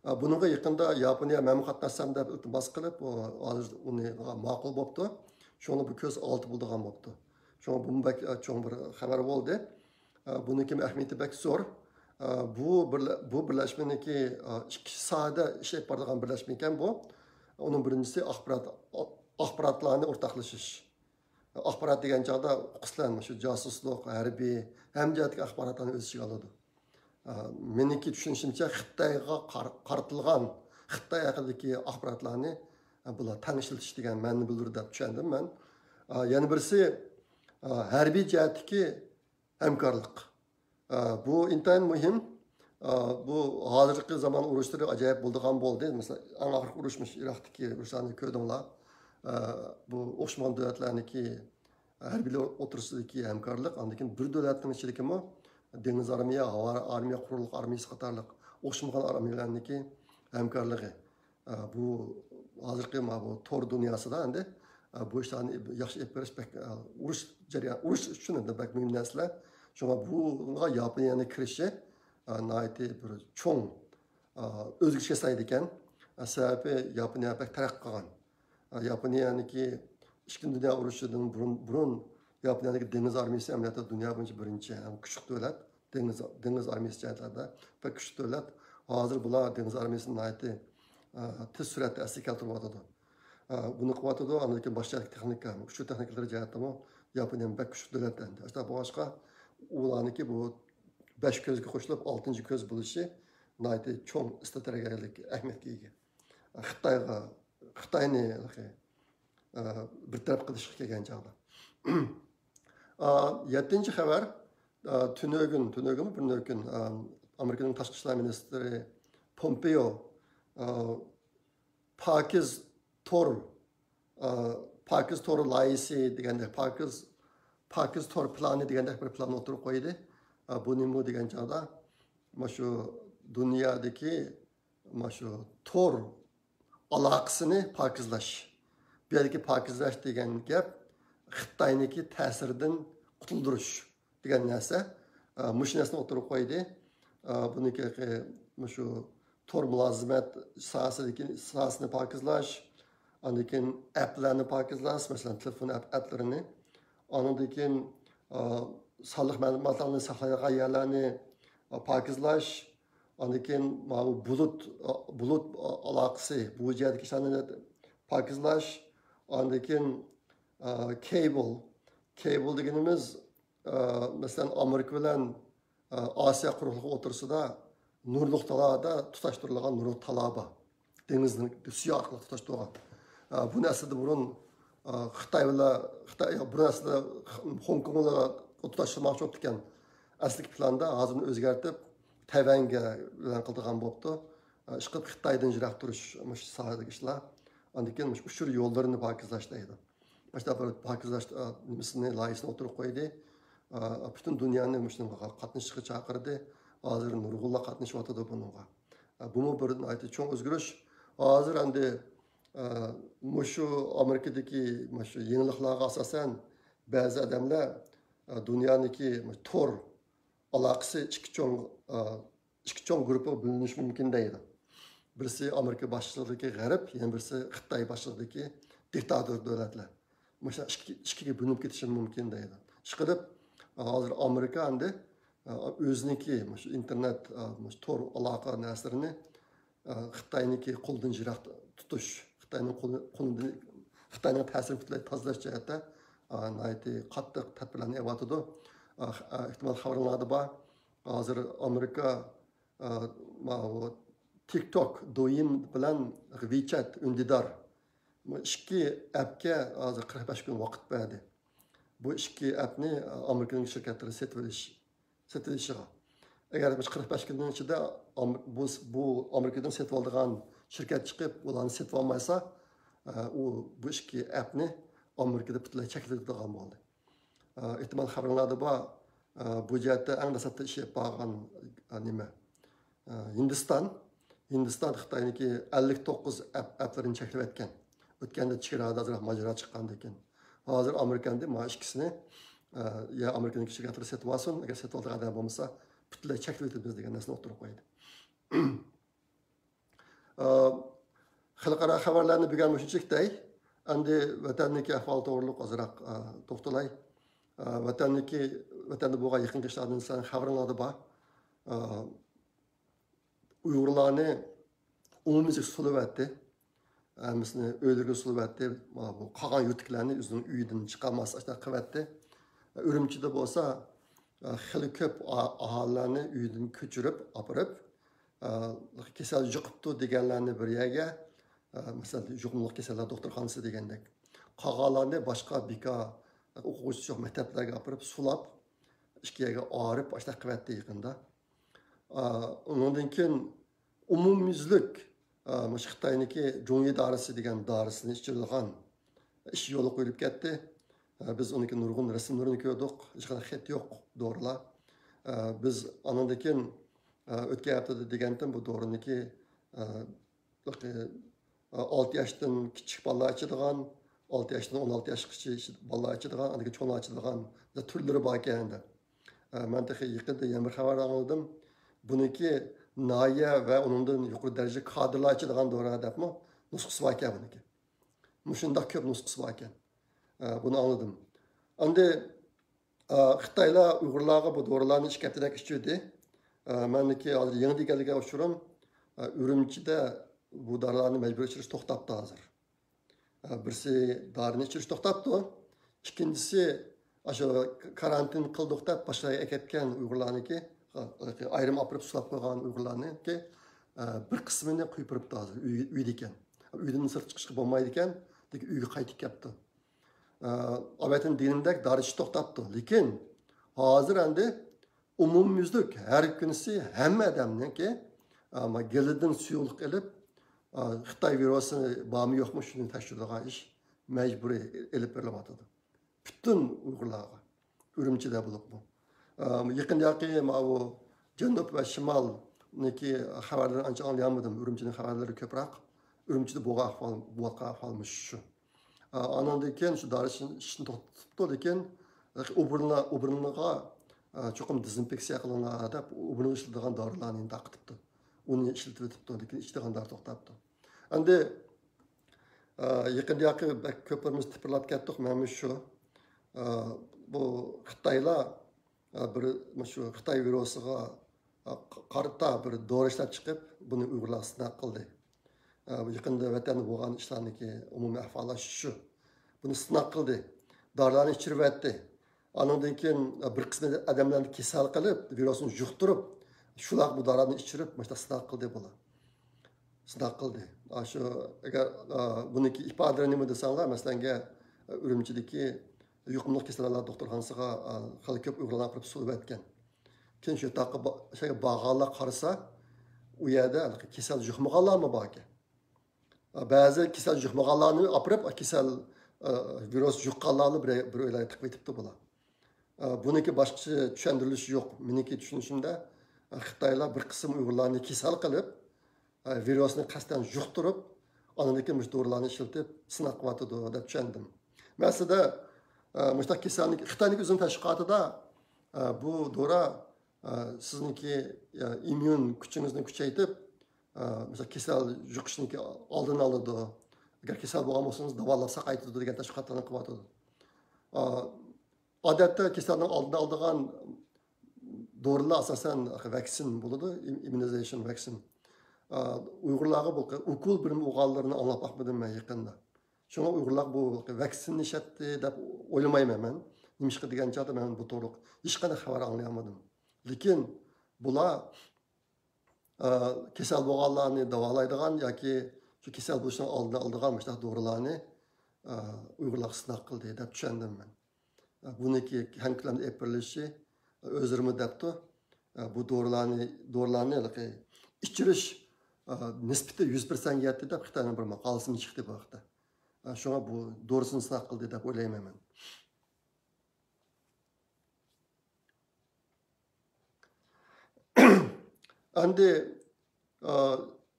ئا، بۇنىڭغا يېقىندا ياپونىيە مەن قاتناشسام دەپ ئىلتىماس قىلىپ، ئۇ ھازىر ئۇنى ماقۇل بوپتۇ. شۇڭا بۇ كۆز ئالتە بولىدىغان بوپتۇ. شۇڭا بۇمۇ بەك، ئا، چوڭ بىر خەۋەر بولدى. ئا، بۇنىڭكى ئەھمىيىتى بەك زور. ئا، بۇ بىرلە-، بۇ بىرلەشمىنىڭكى، ئا، ئىككى ساھەدە ئىش ئېلىپ بارىدىغان بىرلەشمە ئىكەن بۇ. ئۇنىڭ بىرىنچىسى ئاخبارات، ئا-، ئاخباراتلارنى ئورتاقلىشىش. ئاخبارات دېگەن چاغدا ئۇقۇسىلەر، مۇشۇ جاسۇسلۇق، ھەربىي، ھەممە جەھەتتىكى ئاخباراتلارنى ئۆز ئىچىگە ئالىدۇ. ئا، مېنىڭكى چۈشىنىشىمچە، خىتايغا قار-، قارىتىلغان، خىتاي ھەققىدىكى ئاخباراتلارنى، ئا، بۇلار تەڭ ئىشلىتىش دېگەن مەنىنى بىلدۈرىدۇ دەپ چۈشەندىم مەن. ئا، يەنە بىرسى، ئا، ھەربىي جەھەتتىكى ھەمكارلىق. ئا، بۇ ئىنتايىن مۇھىم. ئا، بۇ ھازىرقى زامان ئۇرۇشلىرى ئاجايىپ بولىدىغان بولدى. مەسىلەن، ئەڭ ئاخىرقى ئۇرۇشمۇش ئىراقتىكى ئۇرۇشلارنى كۆردۈڭلار. ئا، بۇ ئوخشىمىغان دۆلەتلەرنىڭكى ھەربىيلەر ئوتتۇرىسىدىكى ھەمكارلىق، ئاندىن كېيىن بىر دۆلەتنىڭ ئىچىدىكىمۇ دېڭىز ئارمىيە، ھاۋا ئارمىيە، قۇرۇقلۇق ئارمىيىسى قاتارلىق ئوخشىمىغان ئارمىيەلەرنىڭكى ھەمكارلىقى. ئە، بۇ ھازىرقى مانا بۇ تور دۇنياسىدا ئەمدى، ئە، بۇ ئىشلارنى ياخشى ئېلىپ بېرىش بەك، ئە، ئۇرۇش جەريان-، ئۇرۇش ئۈچۈن ئەمدى بەك مۇھىم نەرسىلەر. شۇڭا بۇنىڭغا ياپونىيەنىڭ كىرىشى، ئە، ناھايىتى بىر چوڭ، ئە، ئۆزگىرىش ياسايدىكەن. ئە، سەۋەبى ياپونىيە بەك تەرەققىي قىلغان. ئە، ياپونىيەنىڭكى ئىككىنچى دۇنيا ئۇرۇشىدىن بۇرۇن، بۇرۇن ياپونىيەنىڭكى دېڭىز ئارمىيىسى ئەمەلىيەتتە دۇنيا بويىچە بىرىنچى ھەم كۈچلۈك دۆلەت. دېڭىز، دېڭىز ئارمىيىسى جەھەتلەردە بەك كۈچلۈك دۆلەت. ھازىر بۇلار دېڭىز ئارمىيىسىنى ناھايىتى، ئە، تېز سۈرئەتتە ئەسلىگە كەلتۈرۈۋاتىدۇ. ئە، بۇنى قىلىۋاتىدۇ. ئاندىن كېيىن باشقا تېخنىكا، ئۇچۇر تېخنىكىلىرى جەھەتتىمۇ ياپونىيە بەك كۈچلۈك دۆلەت ئەمدى. شۇنداق بولغاچقا، ئۇلارنىڭكى بۇ بەش كۆزگە قوشۇلۇپ ئالتىنچى كۆز بولۇشى ناھايىتى چوڭ ئىستراتېگىيەلىك ئەھمىيەتكە ئىگە. خىتايغا، خىتاينى، ئە، بىر تەرەپ قىلىشقا كەلگەن چاغدا. ئا، يەتتىنچى خەۋەر، ئا، تۈنۈگۈن، تۈنۈگۈنمۇ بىر كۈن، ئا، ئامېرىكىنىڭ تاشقى ئىشلار مىنىستىرى پومپېئو، ئا، پاكىز تور، ئا، پاكىز تور لايىھىسى دېگەندەك، پاكىز، پاكىز تور پىلانى دېگەندەك بىر پىلاننى ئوتتۇرىغا قويدى. ئا، بۇ نېمە دېگەن چاغدا، مانا شۇ دۇنيادىكى مانا شۇ تور ئالاقىسىنى پاكىزلاش. بۇ يەردىكى پاكىزلاش دېگەن گەپ خىتاينىڭكى تەسىرىدىن قۇتۇلدۇرۇش دېگەن نەرسە. ئا، مۇشۇ نەرسىنى ئوتتۇرىغا قويدى. ئا، بۇنىڭكى مۇشۇ تور مۇلازىمەت ساھەسىدىكى، ساھەسىنى پاكىزلاش، ئاندىن كېيىن ئەپلەرنى پاكىزلاش، مەسىلەن، تېلېفون ئەپ-، ئەپلىرىنى. ئاندىن كېيىن، ئا، سانلىق مەلۇماتلارنى ساقلايدىغان يەرلەرنى، ئا، پاكىزلاش. ئاندىن كېيىن ماۋۇ بۇلۇت، ئا، بۇلۇت، ئا، ئالاقىسى، بۇ جەھەتتىكى ئىشلارنى پاكىزلاش. ئاندىن كېيىن، ئا، كەيبىل. كەيبىل دېگىنىمىز، ئا، مەسىلەن، ئامېرىكا بىلەن، ئا، ئاسىيا قۇرۇقلۇقى ئوتتۇرىسىدا نۇرلۇق تالادا تۇتاشتۇرۇلغان نۇرلۇق تالا بار. دېڭىزنىڭ سۈيى ئارقىلىق تۇتاشتۇرغان. ئا، بۇنى ئەسلىدە بۇرۇن، خىتاي بىلەن، خىتاي بۇرۇن ئەسلىدە خوڭكوڭ بىلەن ئوتتۇراشتۇرماقچى بوپتىكەن. ئەسلىدىكى پىلاندا، ھازىرنى ئۆزگەرتىپ تەيۋەنگە بىلەن قىلىدىغان بوپتۇ. ئىشقىلىپ خىتايدىن يىراق تۇرۇش مۇشۇ ساھەدىكى ئىشلار. ئاندىن كېيىن مۇشۇ ئۇچۇر يوللىرىنى پاكىزلاش دەيدۇ. مۇشۇنداق بىر پاكىزلاش نېمىسىنى، لايىھىسىنى ئوتتۇرىغا قويدى. پۈتۈن دۇنيانى مۇشۇنىڭغا قاتنىشىشقا چاقىردى. ھازىر نۇرغۇنلار قاتنىشىۋاتىدۇ بۇنىڭغا. بۇمۇ بىر ناھايىتى چوڭ ئۆزگىرىش. ھازىر ئەمدى مۇشۇ ئامېرىكىدىكى مۇشۇ يېڭىلىقلارغا ئاساسەن، بەزى ئادەملەر دۇنيانىڭكى تور ئالاقىسى ئىككى چوڭ، ئىككى چوڭ گۇرۇپپىغا بۆلۈنۈشى مۇمكىن دەيدۇ. بىرسى ئامېرىكا باشچىلىقىدىكى غەرب، يەنە بىرسى خىتاي باشچىلىقىدىكى دىكتاتور دۆلەتلەر. مۇشۇ ئىككى، ئىككىگە بۆلۈنۈپ كېتىشى مۇمكىن دەيدۇ. ئىشقىلىپ، ھازىر ئامېرىكا ئەمدى ئۆزىنىڭكى مۇشۇ ئىنتېرنېت، مۇشۇ تور ئالاقە نەرسىلىرىنى خىتاينىڭكى قولىدىن يىراق تۇتۇش، خىتاينىڭ قولى، قولىدىن، خىتاينىڭ تەسىرىنى پۈتۈنلەي تازىلاش جەھەتتە ناھايىتى قاتتىق تەدبىرلەرنى ئېلىۋاتىدۇ. ئېھتىمال خەۋىرىڭلاردا بار. ھازىر ئامېرىكا، ئە، ماۋۇ تىك توك، دويىن بىلەن ۋىچەت، ئۈندىدار، بۇ ئىككى ئەپكە ھازىر قىرىق بەش كۈن ۋاقىت بەردى. بۇ ئىككى ئەپنى ئامېرىكىنىڭ شىركەتلىرى سېتىۋېلىش، سېتىۋېلىشىغا. ئەگەر مۇشۇ قىرىق بەش كۈننىڭ ئىچىدە ئام-، بۇ، بۇ ئامېرىكىدىن سېتىۋالىدىغان شىركەت چىقىپ، ئۇلارنى سېتىۋالمايسا، ئە، ئۇ بۇ ئىككى ئەپنى ئامېرىكىدا پۈتۈنلەي چەكلىتىدىغان بولدى. ئېھتىمال خەۋىرىڭلاردا بار. بۇ جەھەتتە ئەڭ دەسلەپتە ئىش ئېلىپ بارغان نېمە؟ ھىندىستان. ھىندىستان خىتاينىڭكى ئەللىك توققۇز ئەپ، ئەپلىرىنى چەكلەۋەتكەن. ئۆتكەندە چېگرادا ئازراق ماجىرا چىققاندىن كېيىن. ھازىر ئامېرىكا ئەمدى مانا ئىككىسىنى، يا ئامېرىكىنىڭ شىركەتلىرى سېتىۋالسۇن، ئەگەر سېتىۋالىدىغان ئادەم بولمىسا، پۈتۈنلەي چەكلىۋېتىمىز دېگەن نەرسىنى ئوتتۇرىغا قويدى. ئە، خەلقئارا خەۋەرلەرنى بۈگۈن مۇشۇنچىلىك دەي. ئەمدى ۋەتەندىكى ئەھۋال توغرۇلۇق ئازراق، ئە، توختىلاي. ئە، ۋەتەندىكى، ۋەتەندە بولغان يېقىنقى ئىشلاردىن سەن خەۋىرىڭلاردا بار. ئە، ئۇيغۇرلارنى ئومۇميۈزلۈك سولىۋەتتى. ھەممىسىنى ئۆيلىرىگە سولىۋەتتى. بۇ قالغان يۇرتتىكىلەرنى ئۆزىنىڭ ئۆيىدىن چىقارماس ئاشۇنداق قىلىۋەتتى. ئۈرۈمچىدە بولسا، خېلى كۆپ ئا-، ئاھالىلەرنى ئۆيىدىن كۆچۈرۈپ ئاپىرىپ، كېسەل يۇقۇپتۇ دېگەنلەرنى بىر يەرگە، مەسىلەن، يۇقۇملۇق كېسەللەر دوختۇرخانىسى دېگەندەك. قالغانلارنى باشقا بىكار ئوقۇغۇچىسى يوق مەكتەپلەرگە ئاپىرىپ سولاپ، ئىككى يەرگە ئايرىپ ئاشۇنداق قىلىۋەتتى يېقىندا. ئۇنىڭدىن كېيىن ئومۇميۈزلۈك، ئا، مۇشۇ خىتاينىڭكى جۇڭيى دارىسى دېگەن دارىسىنى ئىچىرىدىغان ئىش يولغا قويۇلۇپ كەتتى. ئا، بىز ئۇنىڭكى نۇرغۇن رەسىملىرىنى كۆردۇق. ھېچقانداق خەت يوق، دورىلار. ئا، بىز ئانىڭدىن كېيىن، ئا، ئۆتكەن ھەپتىدە دېگەنتىم، بۇ دورىنىڭكى، ئا، ئا، ئالتە ياشتىن كىچىك بالىلار ئىچىدىغان، ئالتە ياشتىن ئون ئالتە ياشقىچە بالىلار ئىچىدىغان، ئاندىن كېيىن چوڭلار ئىچىدىغان تۈرلىرى باركەن دەپ. ئە، مەن تېخى يېقىندا يەنە بىر خەۋەر ئاڭلىدىم. بۇنىڭكى ناھىيە ۋە ئۇنىڭدىن يۇقىرى دەرىجىلىك كادىرلار ئىچىدىغان دورا دەپمۇ نۇسخىسى باركەن بۇنىڭكى. مۇشۇنداق كۆپ نۇسخىسى باركەن. ئە، بۇنى ئاڭلىدىم. ئەمدى، ئە، خىتايلار ئۇيغۇرلارغا بۇ دورىلارنى ئىككى ھەپتىدەك ئىچۈردى. ئە، مەنىڭكى ھازىر يېڭى دېگەنلىكى ئۇچۇرۇم، ئە، ئۈرۈمچىدە بۇ دورىلارنى مەجبۇرىي ئىچۈرۈش توختاپتۇ ھازىر. بىرسى دارىنى ئىچۈرۈش توختاپتۇ. ئىككىنچىسى، ئاشۇ كارانتىن قىلدۇق دەپ باشقا يەرگە ئەكەتكەن ئۇيغۇرلارنىڭكى، ئايرىم ئاپىرىپ سۇلاپ قويغان ئۇيغۇرلارنىڭكى، بىر قىسمىنى قويۇپ بېرىپتۇ ھازىر ئۆي-، ئۆيدىكەن. ئۆيدىن سىرتقا چىقىشقا بولمايدىكەن، لېكىن ئۆيگە قايتىپ كەپتۇ. ئاۋەتىن دېگىنىمدەك دارى ئىچىش توختاپتۇ. لېكىن ھازىر ئەمدى ئومۇميۈزلۈك ھەر كۈنىسى ھەممە ئادەمنىڭكى، ئا، ما، گېلىدىن سۇيۇقلۇق ئېلىپ، ئا، خىتاي ۋىرۇسى بارمۇ يوقمۇ شۇنى تەكشۈرىدىغان ئىش مەجبۇرىي ئېلىپ بېرىلىۋاتىدۇ. پۈتۈن ئۇيغۇرلارغا. ئۈرۈمچىدە بولۇپمۇ. ئا، يېقىندىكى ماۋۇ جەنۇب ۋە شىمالنىڭكى خەۋەرلىرىنى ئانچە ئاڭلىيالمىدىم. ئۈرۈمچىنىڭ خەۋەرلىرى كۆپرەك. ئۈرۈمچىدە بولغان ئەھۋال، بولۇۋاتقان ئەھۋال مۇشۇ. ئا، ئانىڭدىن كېيىن شۇ دارى ئىشىنى توختىتىپتۇ، لېكىن ئۇبۇرنا-، ئۇبۇرنىغا، ئا، چوقۇم دېزىنفېكسىيە قىلىڭلار دەپ، ئۇبۇرنىغا ئىشلىتىدىغان دارىلارنى تارقىتىپتۇ. ئۇنى ئىشلىتىۋېتىپتۇ، لېكىن ئىچىدىغان دارى توختاپتۇ. ئەمدى، ئا، يېقىندىكى بەك كۆپلىرىمىز تىپىرلاپ كەتتۇق، مەنمۇ شۇ. ئا، بۇ خىتايلار، ئا، بىر، مۇشۇ خىتاي ۋىرۇسىغا، ئا، قارىتا بىر دورا ئىشلەپ چىقىپ، بۇنى ئۇيغۇرلارغا سىناق قىلدى. ئا، يېقىندا ۋەتەندە بولغان ئىشلارنىڭكى ئومۇمىي ئەھۋالى شۇ. بۇنى سىناق قىلدى. دارىلارنى ئىچۈرۈۋەتتى. ئانىڭدىن كېيىن، ئا، بىر قىسمى ئادەملەرنى كېسەل قىلىپ، ۋىرۇسنى يۇقتۇرۇپ، شۇلارغا بۇ دارىلارنى ئىچۈرۈپ، مۇشۇنداق سىناق قىلدى بۇلار. سىناق قىلدى. ئاشۇ، ئەگەر، ئا، بۇنىڭكى ئىپادىلىرى نېمە دېسەڭلار، مەسىلەنگە، ئۈرۈمچىدىكى يۇقۇملۇق كېسەللەر دوختۇرخانىسىغا، ئا، خېلى كۆپ ئۇيغۇرلارنى ئاپىرىپ سولىۋەتكەن. كېيىن شۇ ياتاققا با-، شەيگە بارغانلار قارىسا، ئۇ يەردە ھېلىقى كېسەل يۇقمىغانلارمۇ باركەن. ئا، بەزى كېسەل يۇقمىغانلارنى ئاپىرىپ، ئا، كېسەل، ئا، ۋىرۇس يۇققانلارنى بىر، بىر ئۆيلەرگە تىقىۋېتىپتۇ بۇلار. ئا، بۇنىڭكى باشقىچە چۈشەندۈرۈلۈشى يوق. مېنىڭكى چۈشىنىشىمدە، ئا، خىتايلار بىر قىسىم ئۇيغۇرلارنى كېسەل قىلىپ، ئا، ۋىرۇسنى قەستەن يۇقتۇرۇپ، ئاندىن كېيىن مۇشۇ دورىلارنى ئىشلىتىپ سىناق قىلىۋاتىدۇ دەپ چۈشەندىم. مەن ئەسلىدە، ئا، مۇشۇنداق كېسەلنى، خىتاينىڭ ئۆزىنىڭ تەشۋىقاتىدا، ئا، بۇ دورا، ئا، سىزنىڭكى، ئا، ئىممۇن كۈچىڭىزنى كۈچەيتىپ، ئا، مەسىلەن، كېسەل يۇقۇشنىڭكى ئالدىنى ئالىدۇ. ئەگەر كېسەل بولغان بولسىڭىز، داۋالاپ ساقايتىدۇ دېگەن تەشۋىقاتلارنى قىلىۋاتىدۇ. ئا، ئادەتتە كېسەلنىڭ ئالدىنى ئالىدىغان دورىلار ئاساسەن ۋاكسىن بولىدۇ، ئىم-، ئىممۇنىزېيشن ۋاكسىن. ئا، ئۇيغۇرلارغا بۇ ئۇكول بىلەن ئۇرغانلىرىنى ئاڭلاپ باقمىدىم مەن يېقىندا. شۇڭا ئۇيغۇرلار بۇ ۋاكسىننى ئىشلەتتى دەپ ئويلىمايمەن مەن. نېمىشقا دېگەن چاغدا مەن بۇ توغرىلىق ھېچقانداق خەۋەر ئاڭلىيالمىدىم. لېكىن بۇلار، ئا، كېسەل بولغانلارنى داۋالايدىغان ياكى شۇ كېسەل بولۇشنىڭ ئالدىنى ئالىدىغان مۇشۇنداق دورىلارنى، ئا، ئۇيغۇرلارغا سىناق قىلدى دەپ چۈشەندىم مەن. بۇنىڭكى كەڭ كۆلەمدە ئېلىپ بېرىلىشى، ئۆزلىرىمۇ دەپتۇ، بۇ دورىلارنى، دورىلارنى ھېلىقى ئىچۈرۈش نىسبىتى يۈز پىرسەنتكە يەتتى دەپ خىتاينىڭ بىر ماقالىسىمۇ چىقتى بۇ ھەقتە. شۇڭا بۇ دورىسىنى سىناق قىلدى دەپ ئويلايمەن مەن. ئەمدى، ئا،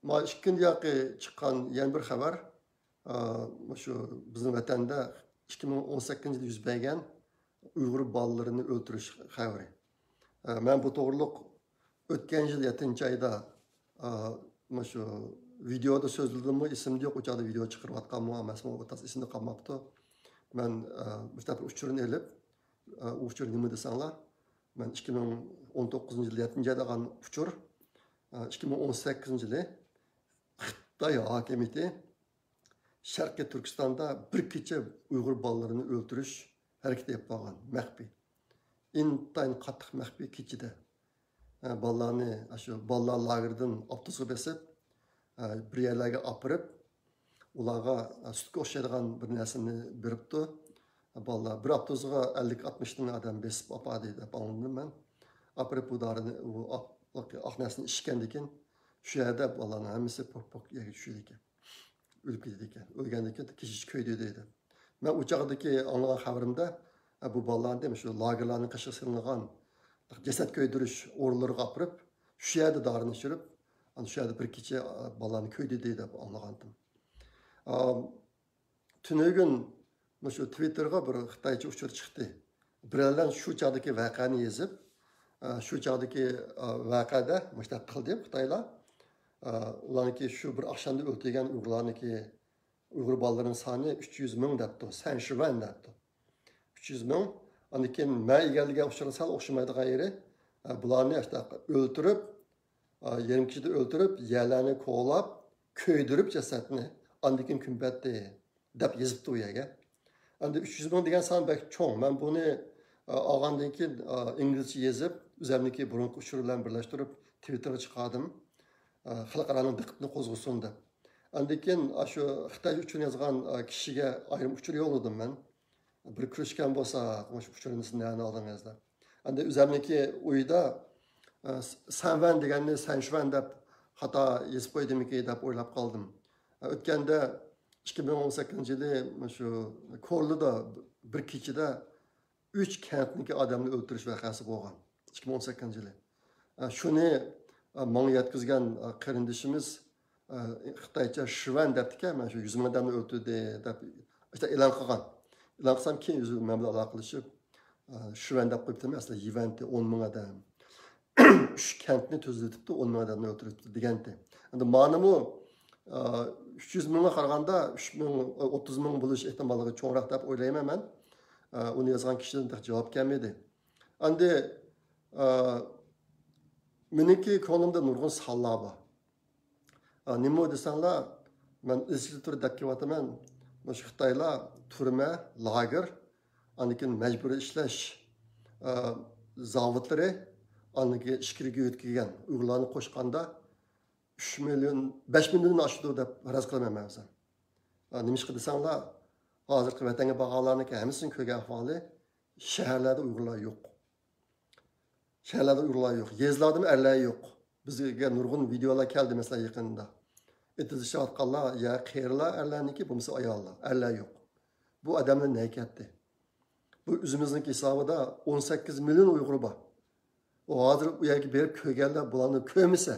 ما ئىككى كۈن ياقى چىققان يەنە بىر خەۋەر، ئا، مۇشۇ بىزنىڭ ۋەتەندە ئىككى مىڭ ئون سەككىزىنچى يىلدا يۈز بەرگەن ئۇيغۇر بالىلىرىنى ئۆلتۈرۈش خەۋىرى. ئا، مەن بۇ توغرىلىق ئۆتكەن يىل يەتتىنچى ئايدا، ئا، مۇشۇ ۋىدېئودا سۆزلىدىممۇ ئېسىمدە يوق، ئۇ چاغدا ۋىدېئو چىقىرىۋاتقانمۇ ئەمەسمۇ، ئۇ تاس ئېسىمدە قالماپتۇ. مەن، ئا، مۇشۇنداق بىر ئۇچۇرنى ئېلىپ، ئا، ئۇ ئۇچۇر نېمە دېسەڭلار، مەن ئىككى مىڭ ئون توققۇزىنچى يىل يەتتىنچى ئايدا ئالغان ئۇچۇر، ئىككى مىڭ ئون سەككىزىنچى يىلى خىتاي ھاكىمىيىتى شەرقىي تۈركىستاندا بىر كېچە ئۇيغۇر بالىلىرىنى ئۆلتۈرۈش ھەرىكىتى ئېلىپ بارغان، مەخپىي. ئىنتايىن قاتتىق مەخپىي كېچىدە، ئە، بالىلارنى، ئاشۇ بالىلار لاگېرىدىن ئاپتوبۇسقا بېسىپ، ئە، بىر يەرلەرگە ئاپىرىپ، ئۇلارغا، ئە، سۈتكە ئوخشايدىغان بىر نەرسىنى بېرىپتۇ. بالىلار بىر ئاپتوبۇسقا ئەللىك ئاتمىش دانە ئادەم بېسىپ ئاپاردى دەپ ئاڭلىدىم مەن. ئاپىرىپ بۇ دارىنى، ئۇ ئاق، ئاق نەرسىنى ئىچكەندىن كېيىن، شۇ يەردە بالىلارنىڭ ھەممىسى پوك-پوك يەرگە چۈشىدىكەن. ئۆلۈپ كېتىدىكەن. ئۆلگەندىن كېيىن كېچىچە كۆيدى دەيدۇ. مەن ئۇ چاغدىكى ئاڭلىغان خەۋىرىمدە، ئە، بۇ بالىلارنى شۇ لاگېرلارنىڭ قېشىغا سېلىنغان جەسەت كۆيدۈرۈش ئورۇنلىرىغا ئاپىرىپ، شۇ يەردە دارىنى ئىچۈرۈپ، ئانا شۇ يەردە بىر كېچە، ئا، بالىلارنى كۆيدۈردى دەپ ئاڭلىغانتىم. ئا، تۈنۈگۈن مۇشۇ تىۋىتتېرغا بىر خىتايچە ئۇچۇر چىقتى. بىرەرلەر شۇ چاغدىكى ۋەقەنى يېزىپ، ئا، شۇ چاغدىكى، ئا، ۋەقەدە مۇشۇنداق قىلدى خىتايلار. ئا، ئۇلارنىڭكى شۇ بىر ئاخشامدا ئۆلتۈرگەن ئۇيغۇرلارنىڭكى ئۇيغۇر بالىلىرىنىڭ سانى ئۈچ يۈز مىڭ دەپتۇ، سەن شىۋەن دەپتۇ. ئۈچ يۈز مىڭ. ئاندىن كېيىن مەن ئىگىلىگەن ئۇچۇرغا سەل ئوخشىمايدىغان يېرى، ئە، بۇلارنى ئاشۇنداق ئۆلتۈرۈپ، ئە، يېرىم كېچىدە ئۆلتۈرۈپ، يەرلەرنى كولاپ، كۆيدۈرۈپ جەسەتنى، ئاندىن كېيىن كۆمۈپ بەردى دەپ يېزىپتۇ ئۇ يەرگە. ئەمدى ئۈچ يۈز مىڭ دېگەن سان بەك چوڭ. مەن بۇنى، ئە، ئالغاندىن كېيىن، ئە، ئىنگلىزچە يېزىپ، ئۆزەمنىڭكى بۇرۇنقى ئۇچۇر بىلەن بىرلەشتۈرۈپ، تىۋىتتېرغا چىقاردىم. ئە، خەلقئارانىڭ دىققىتىنى قوزغىسۇن دەپ. ئاندىن كېيىن، ئاشۇ خىتايچە ئۇچۇرنى يازغان، ئە، كىشىگە ئايرىم ئۇچۇر يوللىدىم مەن. بىر كۆرۈشكەن بولساق، مۇشۇ ئۇچۇرنى سىز نەدىن ئالدىڭىز دەپ. ئەمدى ئۆزەمنىڭكى ئۇيىدا، ئە، سەنۋەن دېگەننى سەنشۈەن دەپ خاتا يېزىپ قويدۇمىكى دەپ ئويلاپ قالدىم. ئە، ئۆتكەندە ئىككى مىڭ ئون سەككىزىنچى يىلى مۇشۇ كورلىدا بىر كېچىدە ئۈچ كەنتنىڭكى ئادەمنى ئۆلتۈرۈش ۋەقەسى بولغان، ئىككى مىڭ ئون سەككىزىنچى يىلى. ئە، شۇنى، ئە، ماڭا يەتكۈزگەن، ئە، قېرىندىشىمىز، ئە، خىتايچە شىۋەن دەپتىكەن، مەن شۇ يۈز مىڭ ئادەمنى ئۆلتۈردى دەپ ئىشتە ئېلان قىلغان. ئېلان قىلسام كېيىن ئۆزى مەن بىلەن ئالاقىلىشىپ، ئە، شىۋەن دەپ قويۇپتىمەن، ئەسلى يىۋەنتى، ئون مىڭ ئادەم. ئۈچ كەنتنى تۈزۈۋېتىپتۇ، ئون مىڭ ئادەمنى ئۆلتۈرۈپتۇ دېگەنتى. ئەمدى مانىمۇ، ئە، ئۈچ يۈز مىڭغا قارىغاندا ئۈچ مىڭ، ئوتتۇز مىڭ بولۇش ئېھتىماللىقى چوڭراق دەپ ئويلايمەن مەن. ئە، ئۇنى يازغان كىشىدىن تېخى جاۋاب كەلمىدى. ئەمدى، ئە، مېنىڭكى كۆڭلۈمدە نۇرغۇن سانلار بار. ئە، نېمە دېسەڭلار، مەن ئىزچىل تۈردە دەپ كېلىۋاتىمەن. مۇشۇ خىتايلار تۈرمە، لاگېر، ئاندىن كېيىن مەجبۇرىي ئىشلەش، ئە، زاۋۇتلىرى، ئاندىن كېيىن ئىچكىرىگە يۆتكىگەن ئۇيغۇرلارنى قوشقاندا، ئۈچ مىليون، بەش مىليوندىن ئاشىدۇ دەپ پەرەز قىلىمەن مەن ئۆزۈم. ئە، نېمىشقا دېسەڭلار، ھازىرقى ۋەتەنگە بارغانلارنىڭكى ھەممىسىنىڭ كۆرگەن ئەھۋالى، شەھەرلەردە ئۇيغۇرلار يوق. شەھەرلەردە ئۇيغۇرلار يوق. يېزىلاردىمۇ ئەرلەر يوق. بىزگە نۇرغۇن ۋىدېئولار كەلدى، مەسىلەن، يېقىندا. ئېتىز ئىشلەۋاتقانلار يا قېرىلار ئەرلەرنىڭكى، بولمىسا ئاياللار. ئەرلەر يوق. بۇ ئادەملەر نەگە كەتتى؟ بۇ ئۆزىمىزنىڭ ھېسابىدا ئون سەككىز مىليون ئۇيغۇر بار. ئۇ ھازىر ئۇ يەرگە بېرىپ كۆرگەنلەر بۇلارنى كۆرمىسە،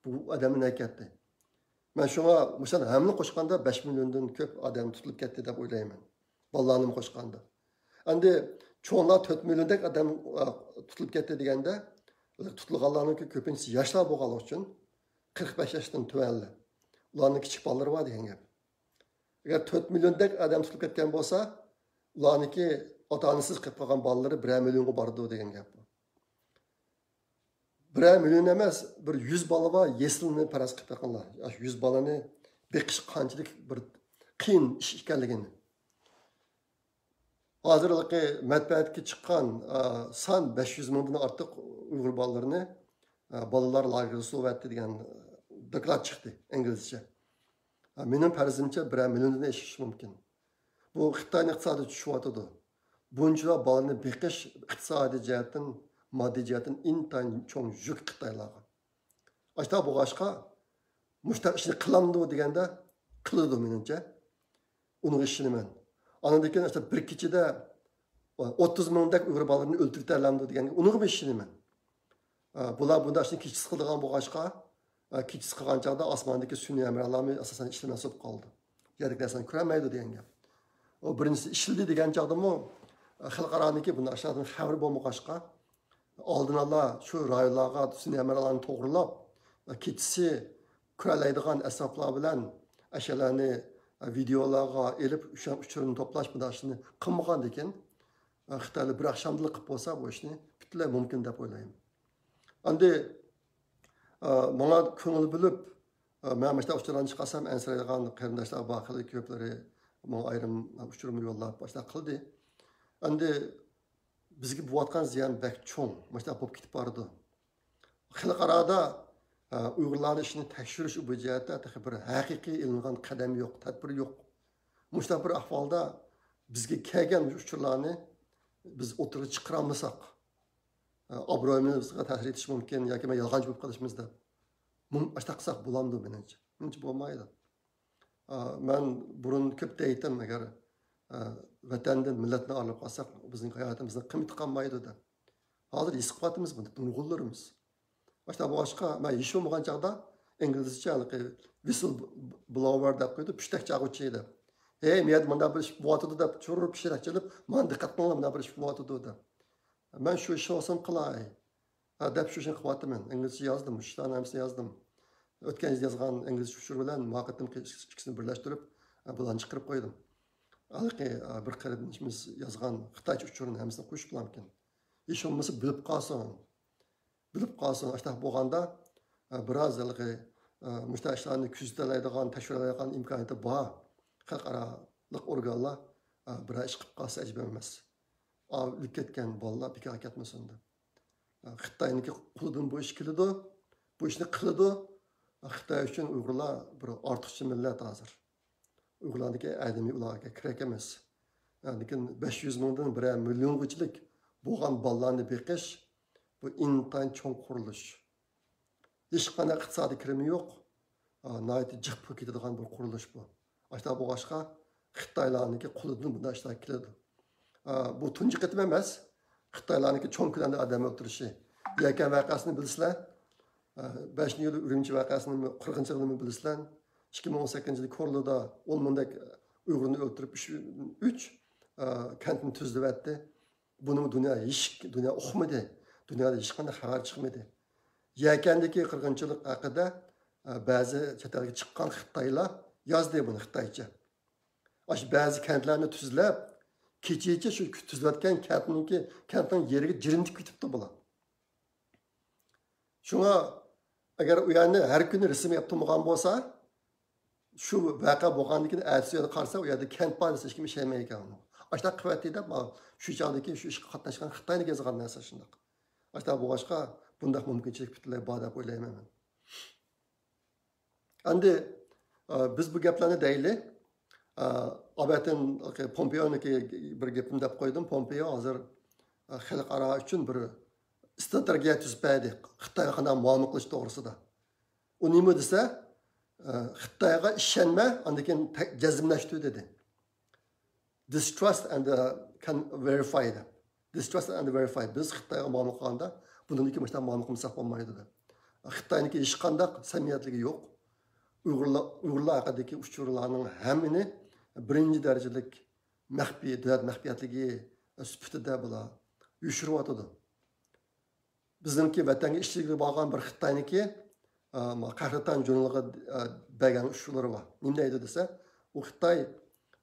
بۇ ئادەملەر نەگە كەتتى؟ مەن شۇڭا مۇشۇلارنى ھەممىنى قوشقاندا بەش مىليوندىن كۆپ ئادەم تۇتۇلۇپ كەتتى دەپ ئويلايمەن. بالىلارنىمۇ قوشقاندا. ئەمدى چوڭلار تۆت مىليوندەك ئادەم، ئا، تۇتۇلۇپ كەتتى دېگەندە، تۇتۇلغانلارنىڭكى كۆپىنچىسى ياشلار بولغانلىقى ئۈچۈن، قىرىق بەش ياشتىن تۆۋەنلەر. ئۇلارنىڭ كىچىك بالىلىرى بار دېگەن گەپ. ئەگەر تۆت مىليوندەك ئادەم تۇتۇلۇپ كەتكەن بولسا، ئۇلارنىڭكى ئاتا-ئانىسىز قېلىپ قالغان بالىلىرى بىرەر مىليونغا بارىدۇ دېگەن گەپ. بىرەر مىليون ئەمەس، بىر يۈز بالا بار، يەسلىنى پەرەز قىلىپ بېقىڭلار. ئاشۇ يۈز بالىنى بېقىش قانچىلىك بىر قىيىن ئىش ئىكەنلىكىنى. ھازىرقى مەتبۇئاتتىكى چىققان، ئا، سان بەش يۈز مىڭدىن ئارتۇق ئۇيغۇر بالىلىرىنى، ئا، بالىلار لاگېرىغا سولىۋەتتى دېگەن، ئا، دوكلات چىقتى ئىنگلىزچە. ئا، مېنىڭ پەرىزىمچە بىرەر مىليوندىن ئېشىشى مۇمكىن. بۇ خىتاينىڭ ئىقتىسادى چۈشۈۋاتىدۇ. بۇنچىلا بالىنى بېقىش ئىقتىسادىي جەھەتتىن، ماددىي جەھەتتىن ئىنتايىن چوڭ يۈك خىتايلارغا. ئاشتا بولغاچقا، مۇشتاق ئىشنى قىلامدۇ دېگەندە، قىلىدۇ مېنىڭچە. ئۇنىڭغا ئىشىنىمەن. ئاندىن كېيىن ئاشتا بىر كېچىدە ئوتتۇز مىڭدەك ئۇيغۇر بالىلىرىنى ئۆلتۈرۈۋېتەلەمدۇ دېگەنگە، ئۇنىڭغىمۇ ئىشىنىمەن. ئە، بۇلار بۇنداق ئىشنى كېچىسى قىلىدىغان بولغاچقا، ئە، كېچىسى قىلغان چاغدا ئاسماندىكى سۈنئىي ھەمراھلارمۇ ئاساسەن ئىشلىمەس بولۇپ قالدى. يەردىكى نەرسىنى كۆرەلمەيدۇ دېگەن گەپ. ئۇ بىرىنچىسى ئىشلىدى دېگەن چاغدىمۇ، ئە، خەلقئارانىڭكى بۇنداق ئىشلاردىن خەۋىرى بولمىغاچقا، ئالدىن ئالا شۇ رايونلارغا سۈنئىي ھەمراھلارنى توغرىلاپ، ئە، كېچىسى كۆرەلەيدىغان ئەسۋابلار بىلەن ئەشەلەرنى، ئە، ۋىدېئولارغا ئېلىپ، ئۇچۇرنى توپلاش بۇنداق ئىشنى قىلمىغاندىكىن، ئە، خىتايلار بىر ئاخشامدىلا قىلىپ بولسا، بۇ ئىشنى پۈتۈنلەي مۇمكىن دەپ ئويلايمەن. ئەمدى، ئا، ماڭا كۆڭۈل بۆلۈپ، ئا، مەن مۇشۇنداق ئۇچۇرلارنى چىقارسام ئەنسىرەيدىغان قېرىنداشلار بار، خېلى كۆپلىرى ماڭا ئايرىم ئۇچۇرمۇ يوللاپ، مۇشۇنداق قىلدى. ئەمدى بىزگە بولۇۋاتقان زىيان بەك چوڭ، مۇشۇنداق بولۇپ كېتىپ بارىدۇ. خەلقئارادا، ئا، ئۇيغۇرلارنىڭ ئىشىنى تەكشۈرۈش بۇ جەھەتتە تېخى بىر ھەقىقىي ئېلىنغان قەدەم يوق، تەدبىر يوق. مۇشۇنداق بىر ئەھۋالدا بىزگە كەلگەن ئۇچۇرلارنى بىز ئوتتۇرىغا چىقىرالمىساق، ئابرۇيىمىزغا تەسىر يېتىشى مۇمكىن ياكى مەن يالغانچى بولۇپ قېلىشىمىز دەپ. مۇم-، ئاشۇنداق قىلساق بولامدۇ مېنىڭچە؟ مېنىڭچە بولمايدۇ. ئا، مەن بۇرۇن كۆپ دەيتتىم، ئەگەر، ئا، ۋەتەندىن، مىللەتتىن ئايرىلىپ قالساق، بىزنىڭ ھاياتىمىزنىڭ قىممىتى قالمايدۇ دەپ. ھازىر ھېس قىلىۋاتىمىز بۇنى، نۇرغۇنلىرىمىز. ئاشۇنداق بولغاچقا، مەن ھېچ بولمىغان چاغدا ئىنگلىزچە ھېلىقى ۋىسىل بلوۋېر دەپ قويىدۇ، پۈشتەك چاققۇچى دەپ. ھەي، مۇ يەردە مۇنداق بىر ئىش بولۇۋاتىدۇ دەپ، چۇرۇر پىشىرەك چېلىپ، مانا دىققەت قىلىڭلار، مۇنداق بىر ئىش بولۇۋاتىدۇ دەپ. مەن شۇ ئىشنى بولسام قىلاي، ھە، دەپ شۇ ئىشنى قىلىۋاتىمەن. ئىنگلىزچە يازدىم، مۇشۇ ئىشلارنى ھەممىسىنى يازدىم. ئۆتكەن يىل يازغان ئىنگلىزچە ئۇچۇر بىلەن ماقىتتىن ئىككىسىنى بىرلەشتۈرۈپ، بۇلارنى چىقىرىپ قويدۇم. ھېلىقى بىر قېرىندىشىمىز يازغان خىتايچە ئۇچۇرنى ھەممىسىنى قوشۇپ بولامكەن. ھېچ بولمىسا بىلىپ قالسۇن. بىلىپ قالسۇن. ئاشۇنداق بولغاندا، بىراز ھېلىقى، مۇشۇنداق ئىشلارنى كۆزىتەلەيدىغان، تەكشۈرەلەيدىغان ئىمكانىيىتى بار خەلقئارالىق ئورگانلار، بىرەر ئىش قىلىپ قالسا ئەجەب ئەمەس. ئا، ئۆلۈپ كەتكەن بالىلار بىكارغا كەتمىسۇن دەپ. خىتاينىڭكى قولىدىن بۇ ئىش كېلىدۇ، بۇ ئىشنى قىلىدۇ. خىتاي ئۈچۈن ئۇيغۇرلار بىر ئارتۇقچە مىللەت ھازىر. ئۇيغۇرلارنىڭكى ئادىمى ئۇلارغا كېرەك ئەمەس. لېكىن بەش يۈز مىڭدىن بىرەر مىليونغىچىلىك بولغان بالىلارنى بېقىش، بۇ ئىنتايىن چوڭ قۇرۇلۇش. ھېچقانداق ئىقتىسادىي كىرىمى يوق، ئا، ناھايىتى جىق پۇل كېتىدىغان بىر قۇرۇلۇش بۇ. ئاشۇنداق بولغاچقا، خىتايلارنىڭكى قولىدىن بۇنداق ئىشلار كېلىدۇ. ئا، بۇ تۇنجى قېتىم ئەمەس، خىتايلارنىڭكى چوڭ كۆلەمدە ئادەم ئۆلتۈرۈشى. يەكەن ۋەقەسىنى بىلىسىلەر. ئا، بەشىنچى ئىيۇل ئۈرۈمچى ۋەقەسىنىمۇ، قىرىقىنچى يىلىمۇ بىلىسىلەر. ئىككى مىڭ ئون سەككىزىنچى يىلى كورلىدا ئون مىڭدەك ئۇيغۇرنى ئۆلتۈرۈپ، ئۈچ، ئۈچ، ئا، كەنتنى تۈزلىۋەتتى. بۇنىمۇ دۇنيا ھېچ، دۇنيا ئۇقمىدى. دۇنيادا ھېچقانداق خەۋەر چىقمىدى. يەكەندىكى قىرغىنچىلىق ھەققىدە، ئە، بەزى چەت ئەلگە چىققان خىتايلار يازدى بۇنى خىتايچە. ئاشۇ بەزى كەنتلەرنى تۈزلەپ، كېچىچە شۇ تۈزلەتكەن كەنتنىڭكى، كەنتنىڭ يېرىگە جىرىم تىكىپ كېتىپتۇ بۇلار. شۇڭا ئەگەر ئۇ يەرنى ھەر كۈنى رەسىم يەپ تۇرمىغان بولسا، شۇ ۋەقە بولغاندىن كېيىن ئەتىسى يەنە قارىسا، ئۇ يەردە كەنت بار دېسە، ھېچكىم ئىشەنمەيدىكەن ئۇنىڭغا. ئاشۇنداق قىلىۋەتتى دەپ، مانا شۇ چاغدىكى شۇ ئىشقا قاتناشقان خىتاينىڭ يازغان نەرسە شۇنداق. ئاشۇنداق بولغاچقا، بۇنداق مۇمكىنچىلىك پۈتۈنلەي بار دەپ ئويلايمەن مەن. ئەمدى، ئە، بىز بۇ گەپلەرنى دەيلى. ئابەتىن پومپېئونىڭكى بىر گېپىنى دەپ قويدۇم. پومپېئو ھازىر، ئە، خەلقئارا ئۈچۈن بىر ئىستراتېگىيە تۈزۈپ بەردى، خىتايغا قانداق مۇئامىلە قىلىش توغرىسىدا. ئۇ نېمە دېسە، ئە، خىتايغا ئىشەنمە، ئاندىن كېيىن تە-، جەزملەشتۈر دېدى. Distrust and, uh, can verify دەپ. Distrust and verify. بىز خىتايغا مۇئامىلە قىلغاندا بۇنىڭدىن كېيىن مۇشۇنداق مۇئامىلە قىلمىساق بولمايدۇ دەپ. خىتاينىڭكى ھېچقانداق سەمىمىيەتلىكى يوق. ئۇيغۇرلار، ئۇيغۇرلار ھەققىدىكى ئۇچۇرلارنىڭ ھەممىنى بىرىنچى دەرىجىلىك مەخپىي، دۆلەت مەخپىيەتلىكى سۈپىتىدە بۇلار يوشۇرۇۋاتىدۇ. بىزنىڭكى ۋەتەنگە ئىشلىگىلى بارغان بىر خىتاينىڭكى، ئە، ما-، قەھرىتان ژۇرنىلىغا، ئە، بەرگەن ئۇچۇرلىرى بار. نېمە دەيدۇ دېسە، ئۇ خىتاي،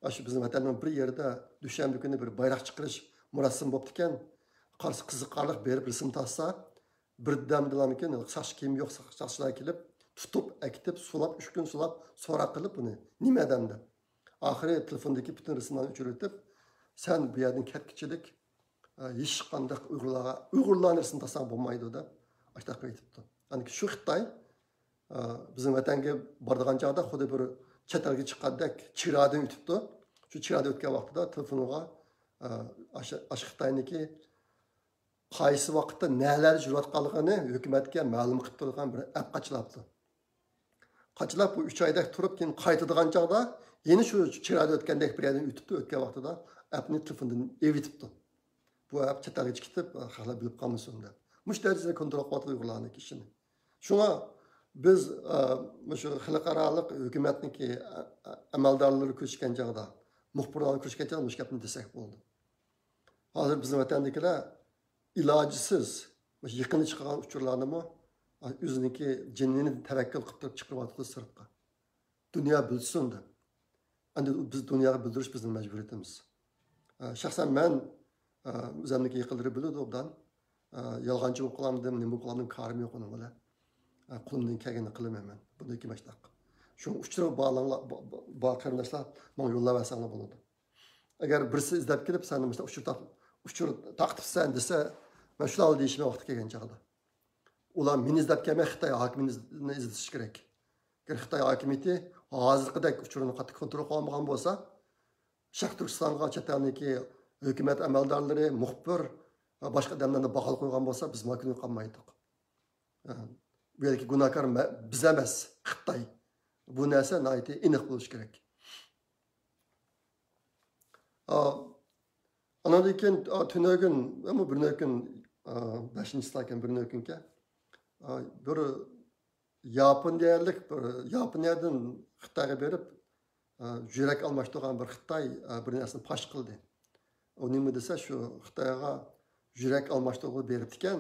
ئاشۇ بىزنىڭ ۋەتەننىڭ بىر يېرىدە دۈشەنبە كۈنى بىر بايراق چىقىرىش مۇراسىمى بوپتىكەن. قارىسا قىزىقارلىق، بېرىپ رەسىم تارتسا، بىردەمدىلامىكىن، ساقچى كىيىمى يوق ساق-، ساقچىلار كېلىپ، تۇتۇپ، ئەكېتىپ، سولاپ، ئۈچ كۈن سولاپ، سوراق قىلىپ ئۇنى، نېمە ئادەم دەپ. ئاخىرى تېلېفوندىكى پۈتۈن رەسىملەرنى ئۆچۈرۈۋېتىپ، سەن بۇ يەردىن كەتكۈچىلىك، ئە، ھېچقانداق ئۇيغۇرلارغا، ئۇيغۇرلارنى رەسىم تارتساڭ بولمايدۇ دەپ، ئاشۇنداق قىلىۋېتىپتۇ. يەنى شۇ خىتاي، ئە، بىزنىڭ ۋەتەنگە بارىدىغان چاغدا خۇددى بىر چەت ئەلگە چىققاندەك چېگرادىن ئۆتۈپتۇ. شۇ چېگرادىن ئۆتكەن ۋاقتىدا تېلېفونغا، ئە، ئاشۇ، ئاشۇ خىتاينىڭكى قايسى ۋاقىتتا نەلەردە يۈرۈۋاتقانلىقىنى ھۆكۈمەتكە مەلۇم قىلىپ تۇرىدىغان بىر ئەپ قاچىلاپتۇ. قاچىلاپ بۇ ئۈچ ئايدەك تۇرۇپ، كېيىن قايتىدىغان چاغدا يەنە شۇ چېگرادىن ئۆتكەندەك بىر يەردىن ئۆتۈپتۇ، ئۆتكەن ۋاقتىدا ئەپنى تېلېفوندىن ئېلىۋېتىپتۇ. بۇ ئەپ چەت ئەلگە چىقىپ، خەقلەر بىلىپ قالمىسۇن دەپ. مۇشۇ دەرىجىدە كونترول قىلىۋاتىدۇ ئۇيغۇرلارنىڭ ئىشىنى. شۇڭا بىز، ئە، مۇشۇ خەلقئارالىق ھۆكۈمەتنىڭكى، ئە، ئە، ئەمەلدارلىرى كۆرۈشكەن چاغدا، مۇخبىرلار كۆرۈشكەن چاغدا مۇشۇ گەپنى دېسەك بولىدۇ. ھازىر بىزنىڭ ۋەتەندىكىلەر ئىلاجسىز، مۇشۇ يېقىندا چىققان ئۇچۇرلارنىمۇ ئۆزىنىڭكى جېنىنى تەۋەككۈل قىلىپ تۇرۇپ چىقىرىۋاتىدۇ سىرتقا. دۇنيا بىلسۇن دەپ. ئەمدى بىز دۇنياغا بىلدۈرۈش بىزنىڭ مەجبۇرىيىتىمىز. ئە، شەخسەن مەن، ئە، ئۆزۈمنىڭكى يېقىنلىرى بىلىدۇ ئوبدان. ئە، يالغانچى بولۇپ قالامدىم، نېمە بولۇپ قالامدىم، كارىم يوق ئۇنىڭ بىلەن. ئە، قولۇمدىن كەلگىنىنى قىلىمەن مەن. بۇندىن كېيىن مۇشۇنداق. شۇڭا ئۇچۇر بارلىرىڭلار، با-، با-، بار قېرىنداشلار، ماڭا يوللاۋەرسەڭلار بولىدۇ. ئەگەر بىرسى ئىزدەپ كېلىپ، سەن مۇشۇنداق ئۇچۇر تا-، ئۇچۇر تارقىتىپسەن دېسە، مەن شۇلارنى دېيىشىمەن ۋاقتى كەلگەن چاغدا. ئۇلار مېنى ئىزدەپ كەلمەي، خىتاي ھاكىمىيىتىنى ئىزدىشى كېرەك. ئەگەر خىتاي ھاكىمىيىتى ھازىرقىدەك ئۇچۇرنى قاتتىق كونترول قىلالمىغان بولسا، شەرقىي تۈركىستانغا چەت ئەلنىڭكى ھۆكۈمەت ئەمەلدارلىرى، مۇخبىر ۋە باشقا ئادەملەرنى باغلىپ قويغان بولسا، بىز مانا كۈنگە قالمايتتۇق. ئە، بۇ يەردىكى گۇناھكار مە-، بىز ئەمەس، خىتاي. بۇ نەرسە ناھايىتى ئېنىق بولۇشى كېرەك. ئا، ئانىڭدىن كېيىن، ئا، تۈنۈگۈن، ئەمما بىر كۈن، ئا، بەشىنچىسىكەن، بىر كۈنكەن. ئا، بىر ياپونىيەلىك، بىر ياپونىيەدىن خىتايغا بېرىپ، ئا، يۈرەك ئالماشتۇرغان بىر خىتاي، ئا، بىر نەرسىنى پاش قىلدى. ئۇ نېمە دېسە، شۇ خىتايغا يۈرەك ئالماشتۇرغىلى بېرىپتىكەن.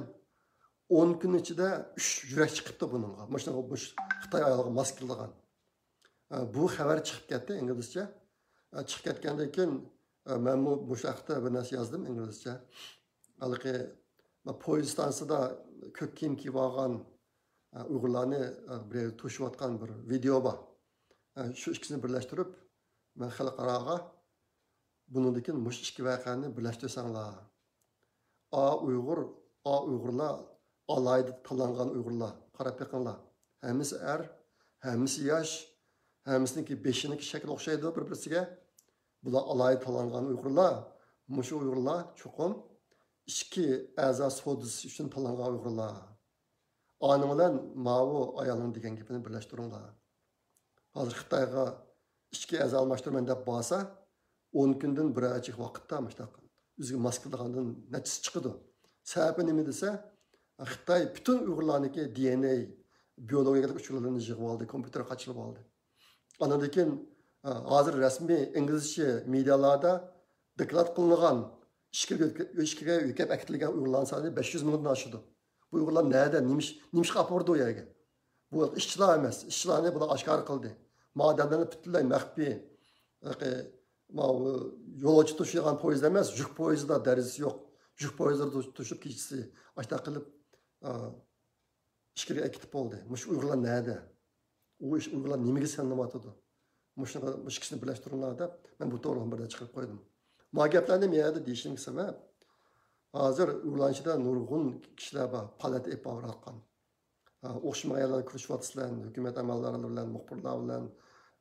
ئون كۈن ئىچىدە ئۈچ يۈرەك چىقىپتۇ بۇنىڭغا. مۇشۇ، مۇشۇ خىتاي ئايالىغا ماس كېلىدىغان. ئە، بۇ خەۋەر چىقىپ كەتتى ئىنگلىزچە. ئە، چىقىپ كەتكەندىن كېيىن، ئە، مەنمۇ مۇشۇ ھەقتە بىر نەرسە يازدىم ئىنگلىزچە. ھېلىقى پويىز ئىستانسىدا كۆك كىيىم كىيىپ ئالغان، ئە، ئۇيغۇرلارنى، ئە، بىر يەردە توشۇۋاتقان بىر ۋىدېئو بار. ئە، شۇ ئىككىسىنى بىرلەشتۈرۈپ، مەن خەلقئاراغا بۇنىڭدىن كېيىن مۇشۇ ئىككى ۋەقەنى بىرلەشتۈرسەڭلار. ئا ئۇيغۇر، ئا ئۇيغۇرلار، ئالاھىدە تاللانغان ئۇيغۇرلار. قاراپ بېقىڭلار. ھەممىسى ئەر، ھەممىسى ياش، ھەممىسىنىڭكى بېشىنىڭكى شەكلى ئوخشايدۇ بىر-بىرسىگە. بۇلار ئالاھىدە تاللانغان ئۇيغۇرلار. مۇشۇ ئۇيغۇرلار چوقۇم ئىچكى ئەزا سودىسى ئۈچۈن تاللانغان ئۇيغۇرلار. ئانىڭ بىلەن ماۋۇ ئايالنىڭ دېگەن گېپىنى بىرلەشتۈرۈڭلار. ھازىر خىتايغا ئىچكى ئەزا ئالماشتۇرىمەن دەپ بارسا، ئون كۈندىن بىر ئايچىلىك ۋاقىتتا مۇشۇنداق ئۆزىگە ماس كېلىدىغاندىن نەچچىسى چىقىدۇ. سەۋەبى نېمە دېسە، خىتاي پۈتۈن ئۇيغۇرلارنىڭكى دى ئېن ئەي، بىيولوگىيەلىك ئۇچۇرلىرىنى يىغىۋالدى، كومپيۇتېرغا قاچىلىۋالدى. ئاندىن كېيىن، ئە، ھازىر رەسمىي ئىنگلىزچە مېدىيالاردا دوكلات قىلىنغان ئىچكىرىگە، ئىچكىرىگە يۆگەپ ئەكېتىلگەن ئۇيغۇرلارنىڭ سانى بەش يۈز مىڭدىن ئاشىدۇ. بۇ ئۇيغۇرلار نەدە، نېمە ئىش، نېمە ئىشقا ئاپىرىدۇ ئۇ يەرگە؟ بۇ ئىشچىلار ئەمەس، ئىشچىلارنى بۇلار ئاشكارا قىلدى. ما ئادەملەرنى پۈتۈنلەي مەخپىي، ھېلىقى، ماۋۇ يولۇچى توشۇيدىغان پويىز ئەمەس، يۈك پويىزدا دەرىجىسى يوق. يۈك پويىزلىرىدا توشۇپ كېچىسى ئاشۇنداق قىلىپ، ئا، ئىچكىرىگە ئەكېتىپ بولدى. مۇشۇ ئۇيغۇرلار نەدە؟ ئۇ ئىش، ئۇيغۇرلار نېمىگە سېلىنىۋاتىدۇ؟ مۇشۇنى، مۇشۇ ئىككىسىنى بىرلەشتۈرۈڭلار دەپ، مەن بۇ توغرىلىق بىر نەرسە چىقىرىپ قويدۇم. ما گەپلەرنى مەن يەردە دېيىشىمگە سەۋەب، ھازىر ئۇيغۇرلار ئىچىدە نۇرغۇن كىشىلەر بار، پائالىيەت ئېلىپ بارىۋاتقان. ئا، ئوخشىمىغان يەرلەردە كۆرۈشۈۋاتىسىلەر، ھۆكۈمەت ئەمەلدارلىرى بىلەن، مۇخبىرلار بىلەن،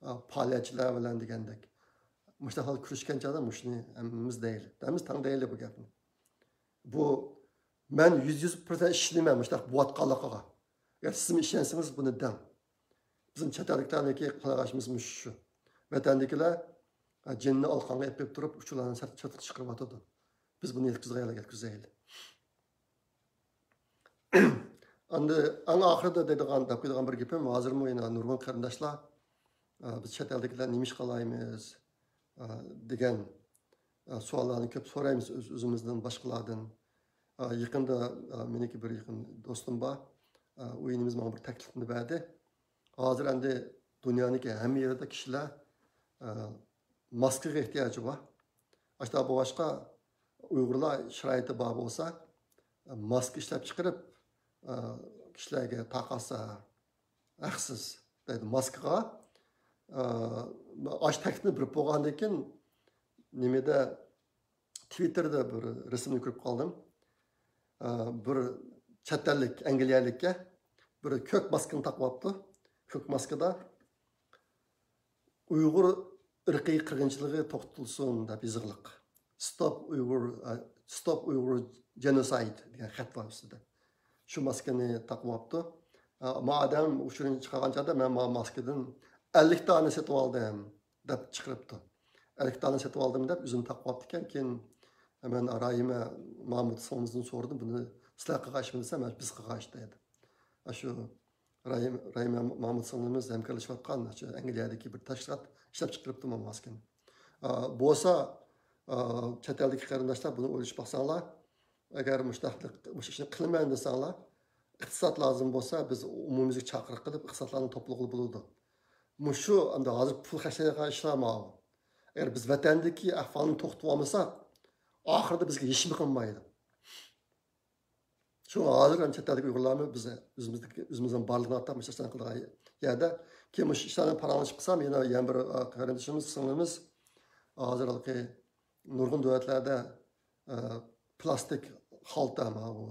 ئا، پائالىيەتچىلەر بىلەن دېگەندەك. مۇشۇنداق ھال كۆرۈشكەن چاغدا مۇشۇنى ھەممىمىز دەيلى. ھەممىمىز تەڭ دەيلى بۇ گەپنى. بۇ مەن يۈز يۈز پىرسەنت ئىشىنىمەن مۇشۇنداق بوۋاتقانلىقىغا. ئەگەر سىزمۇ ئىشەنسىڭىز بۇنى دەڭ. بىزنىڭ چەت ئەللىكلەرنىڭكى قىلىدىغان ئىشىمىز مۇشۇ. ۋەتەندىكىلەر، ئە، جېنىنى ئالقانغا ئېلىپ بېرىپ تۇرۇپ، ئۇچۇرلارنى سىرت-، سىرتقا چىقىرىۋاتىدۇ. بىز بۇنى يەتكۈزگەيلى، يەتكۈزەيلى. ئەمدى ئەڭ ئاخىرىدا دەيدىغان، دەپ قويىدىغان بىر گېپىم، ھازىرمۇ يەنە نۇرغۇن قېرىنداشلار، ئە، بىز چەت ئەلدىكىلەر نېمە ئىش قىلايمىز، ئە، دېگەن، ئە، سوئاللارنى كۆپ سورايمىز ئۆز-، ئۆزىمىزدىن، باشقىلاردىن. ئە، يېقىندا، ئە، مېنىڭكى بىر يېقىن دوستۇم بار. ئە، ئۇ ئىنىمىز ماڭا بىر تەكلىپنى بەردى. ھازىر ئەمدى دۇنيانىڭكى ھەممە يېرىدە كىشىلەر، ئە، ماسكىغا ئېھتىياجى بار. ئاشۇنداق بولغاچقا، ئۇيغۇرلار شارائىتى بار بولسا، ئە، ماسكا ئىشلەپ چىقىرىپ، ئە، كىشىلەرگە تارقاتسا ھەقسىز دەيدۇ. ماسكىغا، ئە، ئاشۇ تەكلىپنى بېرىپ بولغاندىن كېيىن، نېمىدە، تىۋىتتېردا بىر رەسىمنى كۆرۈپ قالدىم. ئە، بىر چەت ئەللىك، ئەنگلىيەلىككە بىر كۆك ماسكىنى تاقىۋاپتۇ. كۆك ماسكىدا «ئۇيغۇر ئىرقىي قىرغىنچىلىقى توختىتىلسۇن» دەپ يېزىقلىق. «Stop Uyghur، ئە، Stop Uyghur Genocide» دېگەن خەت بار ئۈستىدە. شۇ ماسكىنى تاقىۋاپتۇ. ئە، ما ئادەم ئۇچۇرنى چىقارغان چاغدا مەن ما ماسكىدىن ئەللىك دانە سېتىۋالدىم دەپ چىقىرىپتۇ. «ئەللىك دانە سېتىۋالدىم» دەپ ئۆزىنى تاقىۋاپتىكەن. كېيىن مەن راھىمە مامۇت سىڭلىمىزدىن سورىدىم، «بۇنى سىلەر قىلغان ئىشمۇ؟» دېسە، «مەن، بىز قىلغان ئىش» دەيدۇ. ئاشۇ راھىم-، راھىمە مامۇت سىڭلىمىز ھەمكارلىشىۋاتقان شۇ ئەنگلىيەدىكى بىر تەشكىلات ئىشلەپ چىقىرىپتۇ ما ماسكىنى. ئا، بولسا، ئا، چەت ئەلدىكى قېرىنداشلار بۇنى ئويلىشىپ باقساڭلار، ئەگەر مۇشۇنداق، مۇشۇ ئىشنى قىلىمەن دېسەڭلار، ئىقتىساد لازىم بولسا، بىز ئومۇميۈزلۈك چاقىرىق قىلىپ، ئىقتىسادلارنى توپلىغىلى بولىدۇ. مۇشۇ ئەمدى ھازىر پۇل خەجلەيدىغان ئىشلار ماۋۇ. ئەگەر بىز ۋەتەندىكى ئەھۋالنى توختىتىۋالمىساق، ئاخىرىدا بىزگە ھېچنېمە قىلمايدۇ. شۇڭا ھازىر ھەم چەت ئەلدىكى ئۇيغۇرلارمۇ بىز ئۆزىمىزدىكى، ئۆزىمىزنىڭ بارلىقىنى ئاتاپ مۇشۇ ئىشلارنى قىلىدىغان يەردە. كېيىن مۇشۇ ئىشلارنى پاراڭلىشىپ قىلسام، يەنە، يەنە بىر، ئا، قېرىندىشىمىز، سىڭلىمىز، ھازىر ھېلىقى نۇرغۇن دۆلەتلەردە، ئە، پىلاستىك خالتا، ماۋۇ،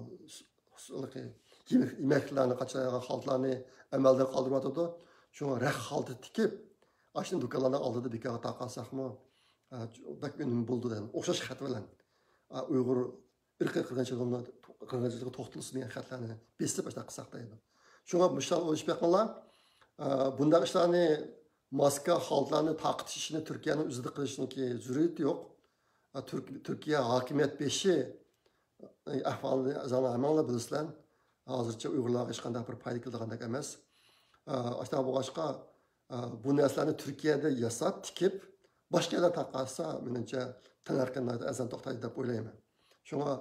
ھېلىقى يېمەك-، يېمەكلىكلەرنى قاچىلايدىغان خالتىلارنى ئەمەلدىن قالدۇرۇۋاتىدۇ. شۇڭا رەخ خالتا تىكىپ، ئاشۇنى دۇكانلارنىڭ ئالدىدا بىكارغا تارقاتساقمۇ، ئە، بەك ئۈنۈم بولىدۇ دەيدۇ. ئوخشاش خەت بىلەن، ئە، ئۇيغۇر ئىرقىي قىرغىنچىلىقىنى، قىرغىنچىلىقى توختىتىلسۇن دېگەن خەتلەرنى بېسىپ ئاشۇنداق قىلساق دەيدۇ. شۇڭا مۇشۇلارنى ئويلىشىپ بېقىڭلار. ئە، بۇنداق ئىشلارنى، ماسكا، خالتىلارنى تارقىتىش ئىشىنى تۈركىيەنىڭ ئۆزىدە قىلىشىنىڭكى زۆرۈرىيىتى يوق. ئە، تۈرك-، تۈركىيە ھاكىمىيەت بېشى، ئە، ئەھۋالىنى ئۆزۈڭلار ھەممىڭلار بىلىسىلەر. ھازىرچە ئۇيغۇرلارغا ھېچقانداق بىر پايدا كېلىدىغاندەك ئەمەس. ئە، ئاشۇنداق بولغاچقا، ئە، بۇ نەرسىلەرنى تۈركىيەدە ياساپ، تىكىپ، باشقا يەرلەر تارقاتسا، مېنىڭچە، تەننەرخى ناھايىتى ئەرزان توختايدۇ دەپ ئويلايمەن. شۇڭا،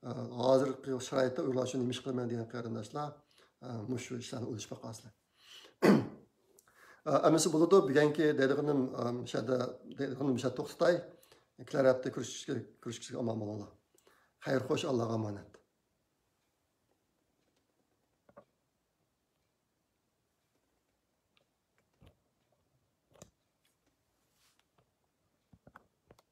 ئە، ھازىرقى شارائىتتا ئۇيغۇرلار ئۈچۈن نېمە ئىش قىلىمەن دېگەن قېرىنداشلار، ئە، مۇشۇ ئىشلارنى ئويلىشىپ باقارسىلەر. ئە، ئەمىسە بولىدۇ، بۈگۈنكى دەيدىغىنىم، ئە، مۇشۇ يەردە، دەيدىغىنىم مۇشۇ يەردە توختىتاي. كېلەر ھەپتە كۆرۈشكىچە، كۆرۈشكىچە ئامان بولۇڭلار. خەير خوش، ئاللاغا ئامانەت.